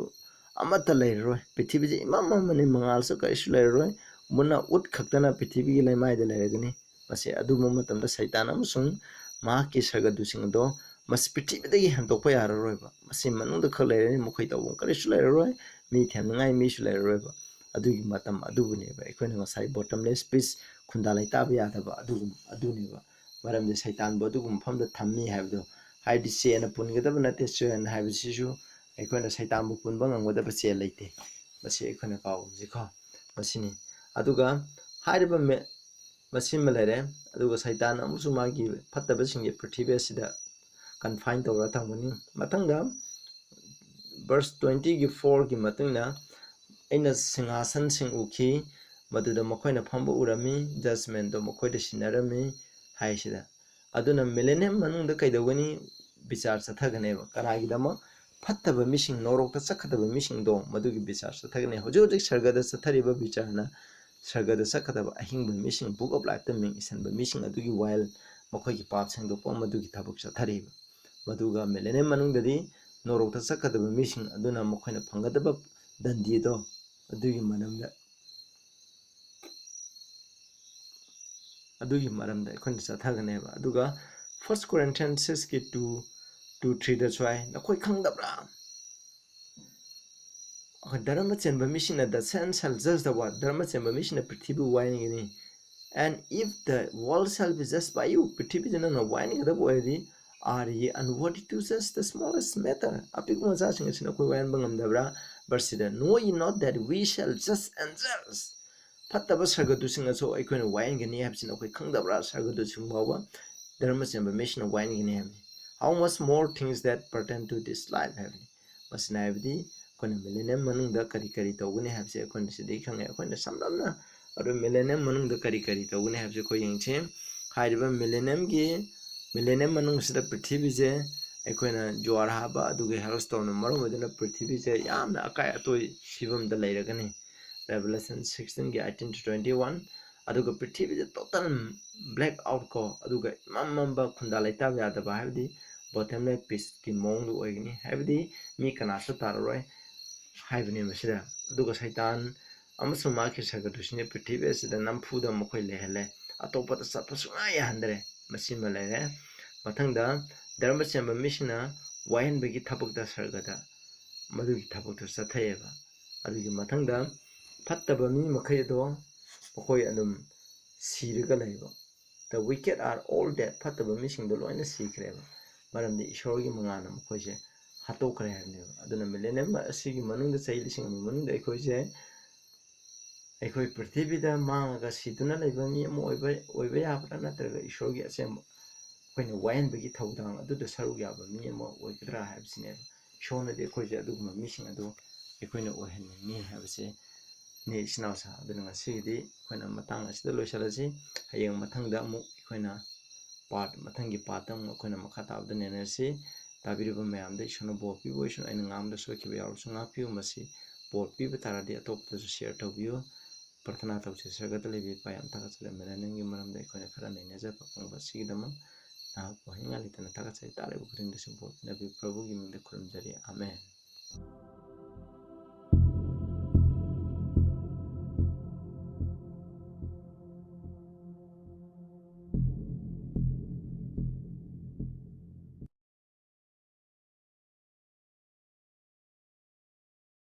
ꯑꯃꯠꯇ ꯂꯩꯔꯔꯣꯏ꯫ ꯄ꯭ꯔꯤꯊꯤꯕꯤꯁꯦ ꯏꯃꯝ ꯃꯝꯃꯅꯤ, ꯃꯉꯥꯜꯁꯨ ꯀꯔꯤꯁꯨ ꯂꯩꯔꯔꯣꯏ, ꯃꯨꯟꯅ ꯎꯠ ꯈꯛꯇꯅ ꯄ꯭ꯔꯤꯊꯤꯕꯤꯒꯤ ꯂꯩꯃꯥꯏꯗ ꯂꯩꯔꯒꯅꯤ꯫ ꯃꯁꯤ ꯑꯗꯨꯝꯕ ꯃꯇꯝꯗ ꯁꯩꯇꯥꯟ ꯑꯃꯁꯨꯡ ꯃꯍꯥꯛꯀꯤ ꯁꯔꯒꯗꯨꯁꯤꯡ ꯑꯗꯣ ꯃꯁꯤ ꯄ꯭ꯔꯤꯊꯤꯕꯤꯗꯒꯤ ꯍꯦꯟꯗꯣꯛꯄ ꯌꯥꯔꯔꯣꯏꯕ꯫ ꯃꯁꯤ ꯃꯅꯨꯡꯗ ꯈꯛ ꯂꯩꯔꯅꯤ, ꯃꯈꯣꯏ ꯇꯧꯐꯝ ꯀꯔꯤꯁꯨ ꯂꯩꯔꯔꯣꯏ, ꯃꯤ ꯊꯦꯝꯅꯤꯡꯉꯥꯏ ꯃꯤꯁꯨ ꯂꯩꯔꯔꯣꯏꯕ꯫ ꯑꯗꯨꯒꯤ ꯃꯇꯝ ꯑꯗꯨꯕꯨꯅꯦꯕ ꯑꯩꯈꯣꯏꯅ ꯉꯁꯥꯏ bottomless pit, ꯈꯨꯟꯗꯥ ꯂꯩꯇꯥꯕ ꯌꯥꯗꯕ ꯑꯗꯨꯒꯨꯝ-, ꯑꯗꯨꯅꯦꯕ꯫ ꯃꯔꯝꯗꯤ ꯁꯩꯇꯥꯟꯕꯨ ꯑꯗꯨꯒꯨꯝꯕ ꯃꯐꯝꯗ ꯊꯝꯃꯤ ꯍꯥꯏꯕꯗꯣ, ꯍꯥꯏꯗꯤ ꯆꯦꯟꯅ ꯄꯨꯟꯒꯗꯕ ꯅꯠꯇꯦ꯫ ꯆꯦꯟ ꯍꯥꯏꯕꯁꯤꯁꯨ ꯑꯩꯈꯣꯏꯅ ꯁꯩꯇꯥꯟꯕꯨ ꯄꯨꯟꯕ ꯉꯝꯒꯗꯕ ꯆꯦꯟ ꯂꯩꯇꯦ꯫ ꯃꯁꯤ ꯑꯩꯈꯣꯏꯅ ꯀꯥꯎꯒꯨꯝꯁꯤꯀꯣ꯫ ꯃꯁꯤꯅꯤ꯫ ꯑꯗꯨꯒ ꯍꯥꯏꯔꯤꯕ ꯃꯦ-, ꯃꯁꯤꯃ ꯂꯩꯔꯦ꯫ ꯑꯗꯨꯒ ꯁꯩꯇꯥꯟ ꯑꯃꯁꯨꯡ ꯃꯥꯒꯤ ꯐꯠꯇꯕꯁꯤꯡꯒꯤ ꯄ꯭ꯔꯤꯊꯤꯕꯤ ꯑꯁꯤꯗ confine ꯇꯧꯔ ꯊꯝꯒꯅꯤ꯫ ꯃꯊꯪꯗ verse twentyꯒꯤ fourꯒꯤ ꯃꯇꯨꯡ ꯏꯟꯅ, "ꯑꯩꯅ ꯁꯤꯡꯍꯥꯁꯟꯁꯤꯡ ꯎꯈꯤ, ꯃꯗꯨꯗ ꯃꯈꯣꯏꯅ ꯐꯝꯕ ꯎꯔꯝꯃꯤ, judgmentꯗꯣ ꯃꯈꯣꯏꯗ ꯁꯤꯟꯅꯔꯝꯃꯤ" ꯍꯥꯏꯁꯤꯗ꯫ ꯑꯗꯨꯅ millennium ꯃꯅꯨꯡꯗ ꯀꯩꯗꯧꯒꯅꯤ? ꯕꯤꯆꯥꯔ ꯆꯠꯊꯒꯅꯦꯕ꯫ ꯀꯅꯥꯒꯤꯗꯃꯛ? ꯐꯠꯇꯕ ꯃꯤꯁꯤꯡ, ꯅꯣꯔꯣꯛꯇ ꯆꯠꯀꯗꯕ ꯃꯤꯁꯤꯡꯗꯣ ꯃꯗꯨꯒꯤ ꯕꯤꯆꯥꯔ ꯆꯠꯊꯒꯅꯤ꯫ ꯍꯧꯖꯤꯛ ꯍꯧꯖꯤꯛ ꯁꯔꯒꯗ ꯆꯠꯊꯔꯤꯕ ꯕꯤꯆꯥꯔꯅ ꯁꯔꯒꯗ ꯆꯠꯀꯗꯕ ꯑꯍꯤꯡꯕ ꯃꯤꯁꯤꯡ, Book of Lifeꯇ ꯃꯤꯡ ꯏꯁꯟꯕ ꯃꯤꯁꯤꯡ ꯑꯗꯨꯒꯤ ꯋꯥꯌꯦꯜ, ꯃꯈꯣꯏꯒꯤ ꯄꯥꯞ ꯁꯦꯡꯗꯣꯛꯄ, ꯃꯗꯨꯒꯤ ꯊꯕꯛ ꯆꯠꯊꯔꯤꯕ꯫ ꯃꯗꯨꯒ millennium ꯃꯅꯨꯡꯗꯗꯤ ꯅꯣꯔꯣꯛꯇ ꯆꯠꯀꯗꯕ ꯃꯤꯁꯤꯡ ꯑꯗꯨꯅ ꯃꯈꯣꯏꯅ ꯐꯪꯒꯗꯕ ꯗꯟꯗꯤꯗꯣ ꯑꯗꯨꯒꯤ ꯃꯔꯝꯗ ꯑꯗꯨꯒꯤ ꯃꯔꯝꯗ ꯑꯩꯈꯣꯏꯅ ꯆꯠꯊꯒꯅꯦꯕ꯫ ꯑꯗꯨꯒ First Corinthians six ꯀꯤ two two three ꯗꯁꯨ ꯍꯥꯏ, "ꯅꯈꯣꯏ ꯈꯪꯗꯕ꯭ꯔꯥ? ꯑꯩꯈꯣꯏ ꯙꯔꯃ ꯆꯦꯟꯕ ꯃꯤꯁꯤꯡꯅ the saints shall judge the world." ꯙꯔꯃ ꯆꯦꯟꯕ ꯃꯤꯁꯤꯡꯅ ꯄ꯭ꯔꯤꯊꯤꯕꯤꯕꯨ ꯋꯥꯌꯦꯟꯒꯅꯤ꯫ "And if the world shall be judged by you," ꯄ꯭ꯔꯤꯊꯤꯕꯤꯁꯤ ꯅꯪꯅ ꯋꯥꯌꯦꯟꯒꯗꯕ ꯑꯣꯏꯔꯗꯤ, "are ye unworthy to judge the smallest matter?" ꯑꯄꯤꯛꯄ ꯃꯆꯥꯁꯤꯡ ꯑꯁꯤꯅ ꯑꯩꯈꯣꯏ ꯋꯥꯌꯦꯟꯕ ꯉꯝꯗꯕ꯭ꯔꯥ? Verse ꯁꯤꯗ, "Know ye not that we shall judge angels?" ꯐꯠꯇꯕ ꯁꯔꯒꯗꯨꯁꯤꯡꯅꯁꯨ ꯑꯩꯈꯣꯏꯅ ꯋꯥꯌꯦꯟꯒꯅꯤ ꯍꯥꯏꯕꯁꯤ ꯅꯈꯣꯏ ꯈꯪꯗꯕ꯭ꯔꯥ? ꯁꯔꯒꯗꯨꯁꯤꯡ ꯐꯥꯎꯕ ꯙꯔꯃ ꯆꯦꯟꯕ ꯃꯤꯁꯤꯡꯅ ꯋꯥꯌꯦꯟꯒꯅꯤ ꯍꯥꯏꯕꯅꯤ꯫ "How much more things that pertain to this life?" ꯍꯥꯏꯕꯅꯤ꯫ ꯃꯁꯤꯅ ꯍꯥꯏꯕꯗꯤ ꯑꯩꯈꯣꯏꯅ ꯃꯤꯂꯦꯅꯤꯌꯝ ꯃꯅꯨꯡꯗ ꯀꯔꯤ ꯀꯔꯤ ꯇꯧꯒꯅꯤ ꯍꯥꯏꯕꯁꯦ ꯑꯩꯈꯣꯏꯅ ꯁꯤꯗꯒꯤ ꯈꯪꯉꯦ꯫ ꯑꯩꯈꯣꯏꯅ ꯁꯝꯂꯞꯅ ꯑꯗꯨ ꯃꯤꯂꯦꯅꯤꯌꯝ ꯃꯅꯨꯡꯗ ꯀꯔꯤ ꯀꯔꯤ ꯇꯧꯒꯅꯤ ꯍꯥꯏꯕꯁꯦ ꯑꯩꯈꯣꯏ ꯌꯦꯡꯁꯤ꯫ ꯍꯥꯏꯔꯤꯕ ꯃꯤꯂꯦꯅꯤꯌꯝꯒꯤ, ꯃꯤꯂꯦꯅꯤꯌꯝ ꯃꯅꯨꯡꯁꯤꯗ ꯄ꯭ꯔꯤꯊꯤꯕꯤꯁꯦ ꯑꯩꯈꯣꯏꯅ ꯖ꯭ꯋꯥꯔ ꯍꯥꯕ ꯑꯗꯨꯒ ꯍꯦꯜꯁꯇꯣꯝꯅ ꯃꯔꯝ ꯑꯣꯏꯗꯨꯅ ꯄ꯭ꯔꯤꯊꯤꯕꯤꯁꯦ ꯌꯥꯝꯅ ꯑꯀꯥꯏ ꯑꯇꯣꯏ ꯁꯤꯐꯝꯗ ꯂꯩꯔꯒꯅꯤ꯫ Revelation sixteen ꯒꯤ eighteen to twenty one꯫ ꯑꯗꯨꯒ ꯄ꯭ꯔꯤꯊꯤꯕꯤꯁꯦ total black out ꯀꯣ, ꯑꯗꯨꯒ ꯏꯃꯝ ꯃꯝꯕ, ꯈꯨꯟꯗꯥ ꯂꯩꯇꯥꯕ ꯌꯥꯗꯕ, ꯍꯥꯏꯕꯗꯤ bottomless pitꯀꯤ ꯃꯑꯣꯡꯗ ꯑꯣꯏꯒꯅꯤ, ꯍꯥꯏꯕꯗꯤ ꯃꯤ ꯀꯅꯥꯁꯨ ꯇꯥꯔꯔꯣꯏ ꯍꯥꯏꯕꯅꯤ ꯃꯁꯤꯗ꯫ ꯑꯗꯨꯒ ꯁꯩꯇꯥꯟ ꯑꯃꯁꯨꯡ ꯃꯍꯥꯛꯀꯤ ꯁꯔꯒꯗꯨꯁꯤꯡꯅ ꯄ꯭ꯔꯤꯊꯤꯕꯤ ꯑꯁꯤꯗ ꯅꯝꯐꯨꯗ ꯃꯈꯣꯏ ꯂꯩꯍꯜꯂꯦ, ꯑꯇꯣꯞꯄꯗ ꯆꯠꯄ ꯁꯨꯡꯌꯥ ꯌꯥꯍꯟꯗ꯭ꯔꯦ꯫ ꯃꯁꯤꯃ ꯂꯩꯔꯦ꯫ ꯃꯊꯪꯗ ꯙꯔꯃ ꯆꯦꯟꯕ ꯃꯤꯁꯤꯡꯅ ꯋꯥꯌꯦꯟꯕꯒꯤ ꯊꯕꯛꯇ ꯁꯔꯒꯗ ꯃꯗꯨꯒꯤ ꯊꯕꯛꯇꯨ ꯆꯠꯊꯩꯑꯕ꯫ ꯑꯗꯨꯒꯤ ꯃꯊꯪꯗ ꯐꯠꯇꯕ ꯃꯤ ꯃꯈꯩ ꯑꯗꯣ ꯃꯈꯣꯏ ꯑꯗꯨꯝ ꯁꯤꯔꯒ ꯂꯩꯕ꯫ "The wicked are all dead." ꯐꯠꯇꯕ ꯃꯤꯁꯤꯡꯗꯣ ꯂꯣꯏꯅ ꯁꯤꯈ꯭ꯔꯦꯕ, ꯃꯔꯝꯗꯤ ꯏꯁꯣꯔꯒꯤ ꯃꯉꯥꯜꯅ ꯃꯈꯣꯏꯁꯦ ꯍꯥꯠꯇꯣꯛꯈ꯭ꯔꯦ ꯍꯥꯏꯕꯅꯦꯕ꯫ ꯑꯗꯨꯅ ꯃꯤꯂꯦꯅꯤꯌꯝ ꯑꯁꯤꯒꯤ ꯃꯅꯨꯡꯗ, ꯆꯍꯤ ꯂꯤꯁꯤꯡ ꯑꯃꯒꯤ ꯃꯅꯨꯡꯗ ꯑꯩꯈꯣꯏꯁꯦ, ꯑꯩꯈꯣꯏ ꯄ꯭ꯔꯤꯊꯤꯕꯤꯗ ꯃꯥꯡꯉꯒ ꯁꯤꯗꯨꯅ ꯂꯩꯕ ꯃꯤ ꯑꯃ ꯑꯣꯏꯕ, ꯑꯣꯏꯕ ꯌꯥꯕ꯭ꯔꯥ, ꯅꯠꯇ꯭ꯔꯒ ꯏꯁꯣꯔꯒꯤ ꯑꯁꯦꯡꯕ ꯑꯩꯈꯣꯏꯅ ꯋꯥꯌꯦꯟꯕꯒꯤ ꯊꯧꯗꯥꯡ ꯑꯗꯨꯗ ꯁꯔꯨꯛ ꯌꯥꯕ ꯃꯤ ꯑꯃ ꯑꯣꯏꯒꯗ꯭ꯔꯥ ꯍꯥꯏꯕꯁꯤꯅꯦꯕ꯫ ꯏꯁꯣꯔꯅꯗꯤ ꯑꯩꯈꯣꯏꯁꯦ ꯑꯗꯨꯒꯨꯝꯕ ꯃꯤꯁꯤꯡ ꯑꯗꯨ ꯑꯩꯈꯣꯏꯅ ꯑꯣꯏꯍꯟꯅꯤꯡꯉꯤ ꯍꯥꯏꯕꯁꯦ ꯅꯦ ꯏꯆꯤꯟ ꯏꯅꯥꯎꯁꯥ꯫ ꯑꯗꯨꯅ ꯉꯁꯤꯒꯤꯗꯤ ꯑꯩꯈꯣꯏꯅ ꯃꯇꯥꯡ ꯑꯁꯤꯗ ꯂꯣꯏꯁꯤꯜꯂꯁꯤ꯫ ꯍꯌꯦꯡ ꯃꯊꯪꯗ ꯑꯃꯨꯛ ꯑꯩꯈꯣꯏꯅ part, ꯃꯊꯪꯒꯤ partꯇ ꯑꯃꯨꯛ ꯑꯩꯈꯣꯏꯅ ꯃꯈꯥ ꯇꯥꯕꯗ ꯅꯩꯅꯔꯁꯤ꯫ ꯇꯥꯕꯤꯔꯤꯕ ꯃꯌꯥꯝꯗ ꯏꯁꯣꯔꯅ ꯕꯣꯔ ꯄꯤꯕ ꯑꯣꯏꯁꯅꯨ꯫ ꯑꯩꯅ ꯉꯥꯡꯕꯗ ꯁꯣꯏꯈꯤꯕ ꯌꯥꯎꯔꯁꯨ ꯉꯥꯛꯄꯤꯌꯨ꯫ ꯃꯁꯤ ꯕꯣꯔ ꯄꯤꯕ ꯇꯥꯔꯗꯤ ꯑꯇꯣꯞꯄꯗꯁꯨ share ꯇꯧꯕꯤꯌꯨ꯫ ꯄ꯭ꯔꯊꯅꯥ ꯇꯧꯁꯤ꯫ ꯁꯔꯒꯗ ꯂꯩꯕ ꯏꯄꯥ, ꯌꯥꯝ ꯊꯥꯒꯠꯆꯔꯤ ꯃꯦꯂꯦꯅꯤꯌꯝꯒꯤ ꯃꯔꯝꯗ ꯑꯩꯈꯣꯏꯅ ꯈꯔ ꯅꯩꯅꯖꯕ ꯐꯪꯕ ꯑꯁꯤꯒꯤꯗꯃꯛ꯫ ꯅꯍꯥꯛꯄꯨ ꯍꯌꯦꯡ ꯂꯩꯇꯅ ꯊꯥꯒꯠꯆꯔꯤ꯫ ꯇꯥꯔꯤꯕ ꯈꯨꯗꯤꯡꯗꯁꯨ ꯕꯣꯔ ꯄꯤꯅꯕꯤꯌꯨ꯫ ꯄ꯭ꯔꯚꯨꯒꯤ ꯃꯤꯡꯗ ꯈꯨꯔꯨꯝꯖꯔꯤ꯫ ꯑꯥꯃꯦꯟ꯫